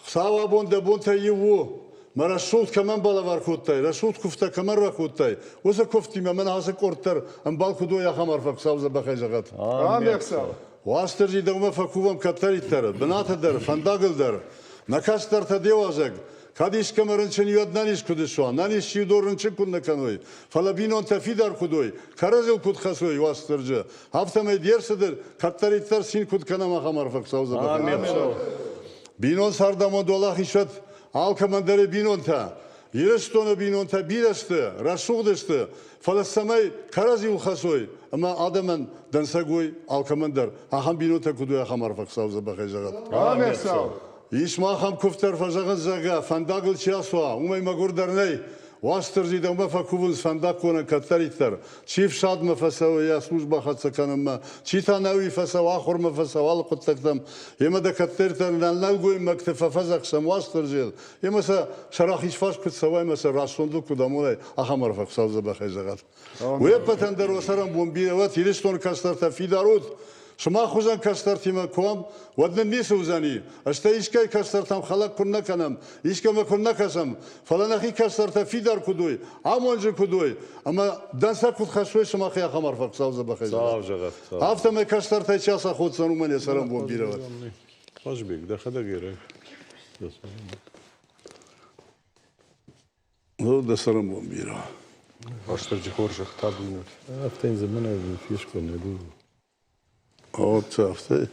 Хуыцау абон дӕ бонтӕй иу у. Мӕ рӕсугъд кӕмӕн балӕвар кодтай, рӕсугъд куывдтӕ кӕмӕн ракодтай, уыцы куывдтимӕ мӕн ацы къорд дӕр ӕмбал куыд уой, ахӕм арфӕ Хуыцау дзӕбӕхӕй зӕгъӕд. Амин. Уастырджи дӕумӕ фӕкувӕм кӕддӕриддӕр, бынаты дӕр, фӕндагыл дӕр. Нӕ кӕстӕртӕ де уазӕг. Кӕд искӕмӕ рынчын уӕд нӕниз куыд суа, нӕниз сиудор рынчын куыд нӕ кӕной, фӕлӕ бинонтӕ фидар куыд уой, кӕрӕдзийыл куыд хӕцой Уастырджы, афтӕмӕй де рцыды кӕддӕриддӕр цин куыд кӕнӕм, ахӕм арфӕ Хуыцау дзӕбӕхӕй. Бинон цардамонд уӕлахиз уӕд алкӕмӕн дӕр йӕ бинонтӕ. Ирыстоны бинонтӕ бирӕ сты, рӕсугъд сты, фӕлӕ цӕмӕй кӕрӕдзиуыл хӕцой ӕмӕ адӕмӕн дӕнцӕг уой алкӕмӕн дӕр, ахӕм бинонтӕ куыд уой, ахӕм арфӕ Хуыцау дзӕбӕхӕй зӕгъӕд. Амин. Ис ма ахӕм куывд дӕр фӕзӕгъынц, зӕгъгӕ, фӕндагыл чи ацуа, уымӕй мӕгуырдӕр нӕй. Уастырджи дӕумӕ фӕкувынц фӕндаггонӕн кӕддӕриддӕр. Чи фсадмӕ фӕцӕуы йӕ службӕ хӕццӕ кӕнынмӕ, чи та нӕуи фӕцӕуы ахуырмӕ фӕцӕуы алы хъуыддӕгтӕм. Емӕ дӕ кӕддӕриддӕр нӕлгоймӕгты фӕфӕдзӕхсӕм Уастырджийыл, емӕ сӕ сӕ рахизфарс куыд цӕуай ӕмӕ сӕ рӕсугъдыл куыд амонай, ахӕм арфӕ Хуыцау дзӕбӕхӕй зӕгъӕд. Уе ппӕтӕн дӕр уӕ цӕрӕнбон бирӕ уӕд, Ирыстоны кӕстӕртӕ фидар ут! Сымах хуызӕн кӕстӕртимӕ куы уӕм, уӕд нын ницы уыдзӕни. Стӕй искӕй кӕстӕртӕм хӕлӕг куыннӕ кӕнӕм, искӕмӕ куыннӕ кӕсӕм, фӕлӕ нӕхи кӕстӕртӕ фидар куыд уой, амонджын куыд уой, ӕмӕ дӕнцӕг куыд хӕссой, сымахӕй ахӕм арфӕ Хуыцау дзӕбӕхӕй зӕгъӕд. Афтӕмӕй кӕстӕртӕй чи ацаходдзӕн, уымӕн йӕ цӕрӕнбон бирӕ уӕд. Хъазбег, дӕхӕдӕг ерӕг. Ну, дӕ цӕрӕнбон бирӕ. Уастырджи хорзӕх табуйнаг. Афтӕ ын дзы фескъуыны. Вот афтӕ.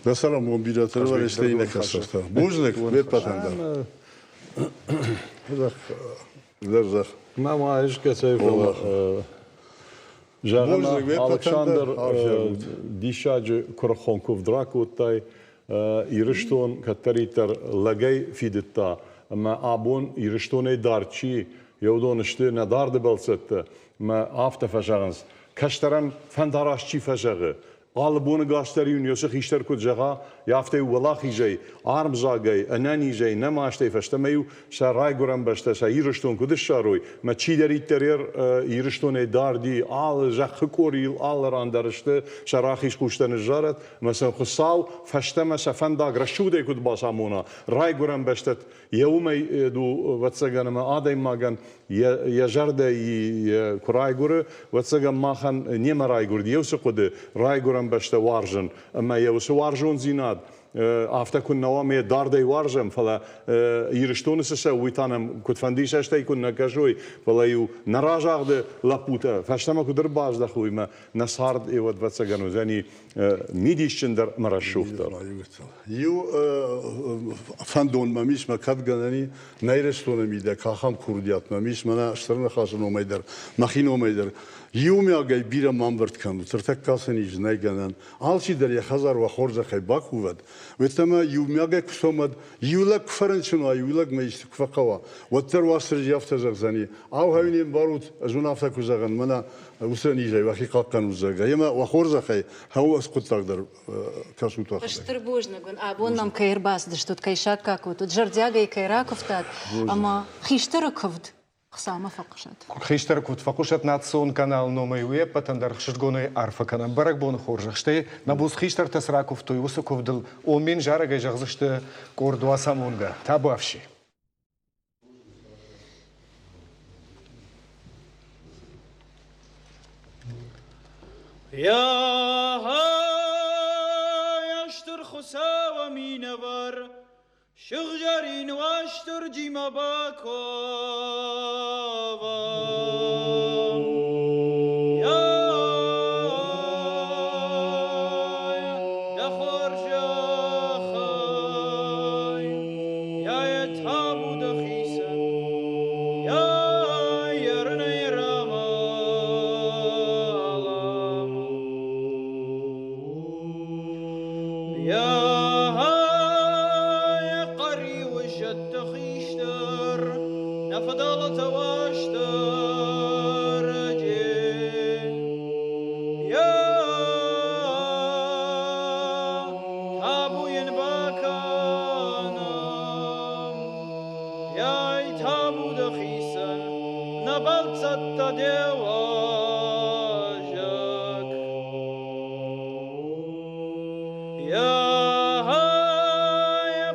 Дӕ цӕрӕнбон бирӕ тӕрвӕрӕстӕй нӕ кӕстӕртӕ. Бузныг, ме ппӕтӕн дӕр. Дӕр Мӕ ма ӕз кӕцӕй фӕлӕ зӕгъын, Алыксандр диссаджы куырыхон куывд ракодтай. Ирыстон кӕддӕриддӕр лӕгӕй фидыдта, ӕмӕ абон Ирыстонӕй дард чи, йӕ уыдон сты нӕ дарды бӕлццӕттӕ, ӕмӕ афтӕ фӕзӕгъынц, кӕстӕрӕн фӕндараст чи фӕзӕгъы, алы боны гас дӕр-иу уыцы хистӕр куыд зӕгъа, афтӕ-иу уӕлахизӕй, армдзагӕй, ӕнӕнизӕй, нӕмастӕй фӕстӕмӕ-иу сӕ райгуырӕн бӕстӕ, сӕ Ирыстон куыд ссарой, мӕ чидӕриддӕр Ирыстонӕй дарди, алы зӕххы къорийыл алы ран дӕр сты, сӕ рахиз хъустӕ ныззарӕд, ӕмӕ сын Хуыцау фӕстӕмӕ сӕ фӕндаг рӕсугъдӕй куыд бацамона, райгуырӕн бӕстӕ йӕ уымӕй ӕвӕццӕгӕн ӕмӕ адӕймагӕн йӕ зӕрдӕ куы райгуыры, ӕвӕццӕгӕн махӕн немӕ райгуырд йе уыцы хъуыды райгуырӕн бӕстӕ уарзын ӕмӕ йӕ уыцы уарзондзинад афтӕ куыннӕ уа, ӕмӕ йӕ дардӕй уарзӕм, фӕлӕ Ирыстоны цы цӕуы, уый та нӕм куыдфӕндыйы цӕстӕй куыннӕ кӕсой, фӕлӕ-иу нӕ разагъды лӕппутӕ фӕстӕмӕ куыд ӕрбаздӕхой ӕмӕ нӕ цард, ӕвӕццӕгӕн, уыдзӕни мидисджындӕр ӕмӕ рӕсугъддӕр. Иу фӕндон мӕм ис, мӕ кӕд гӕнӕн и, нӕ Ирыстоны мидӕг ахӕм курдиат мӕм ис, мӕнӕ Стыр Ныхасы номӕй дӕр, мӕхи номӕй дӕр. Иумиагӕй бирӕ ма ӕмбырд кӕнут, ӕртӕккӕ сын ис, нӕй гӕнӕн. Алчидӕр йӕ хӕдзар уӕ хорзӕхӕй бакувӕд. Уедтӕмӕ иумиагӕй куы цомӕд, иу лӕг куы фӕрынчын уа, иу лӕгмӕ исты куы фӕхъӕуа, уӕддӕр Уастырджи афтӕ зӕгъдзӕни, ау, хӕуи не мбарут, ӕз уын афтӕ куы зӕгъын, мӕнӕ уыцы низӕй уӕхи хъахъхъӕнут, зӕгъгӕ. Емӕ уӕ хорзӕхӕй хӕуы хъуыддаг дӕр кӕсут уӕхӕдӕг. Стыр бузныг уын, абон нӕм кӕй ӕрбацыдыстут, кӕй саккаг кодтат, зӕрдиагӕй кӕй ракуывтат ӕмӕ хистӕры куывд Хуыцаумӕ фӕхъусӕд. Хистӕр куыд фӕхъусӕд национ каналы номӕй, уый ӕппӕтӕн дӕр ӕхсызгонӕй арфӕ кӕнӕм. Бӕрӕгбоны хорзӕх. Стӕй нӕ буц хистӕртӕ цы ракуывтой, уыцы куывдыл оммен зарӕгӕй зӕгъдзысты къорд уацамонгӕ. Табуафси. Я стыр Хуыцауы минӕвар, Сыгъзӕрин Уастырджимӕ бакова. Дӕ хорзӕхӕй, йӕ табу дӕхицӕн, йӕ рынӕй рамӕлӕм. Йӕ хъӕриуы зӕдты хистӕр, нӕ фыдӕлтӕ Уастырджи. Йӕ табу йын бакӕнӕм, йӕ табу дӕхицӕн, нӕ бӕлццӕттӕ де уазӕг.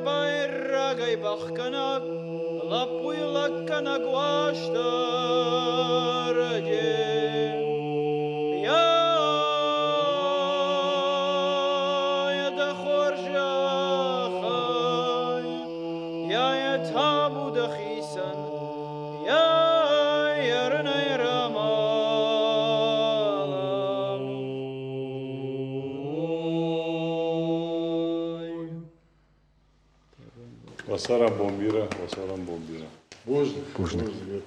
Байрагӕй бӕхгӕнӕг, лӕппуйы лӕггӕнӕг Уастырджи. Дӕ хорзӕхӕй, йӕ табу дӕхицӕн, йӕ рынӕй рамӕлӕм. Уӕ цӕрӕнбон бирӕ, уӕ цӕрӕнбон бирӕ. Бузныг. Бузныг. Бузныг.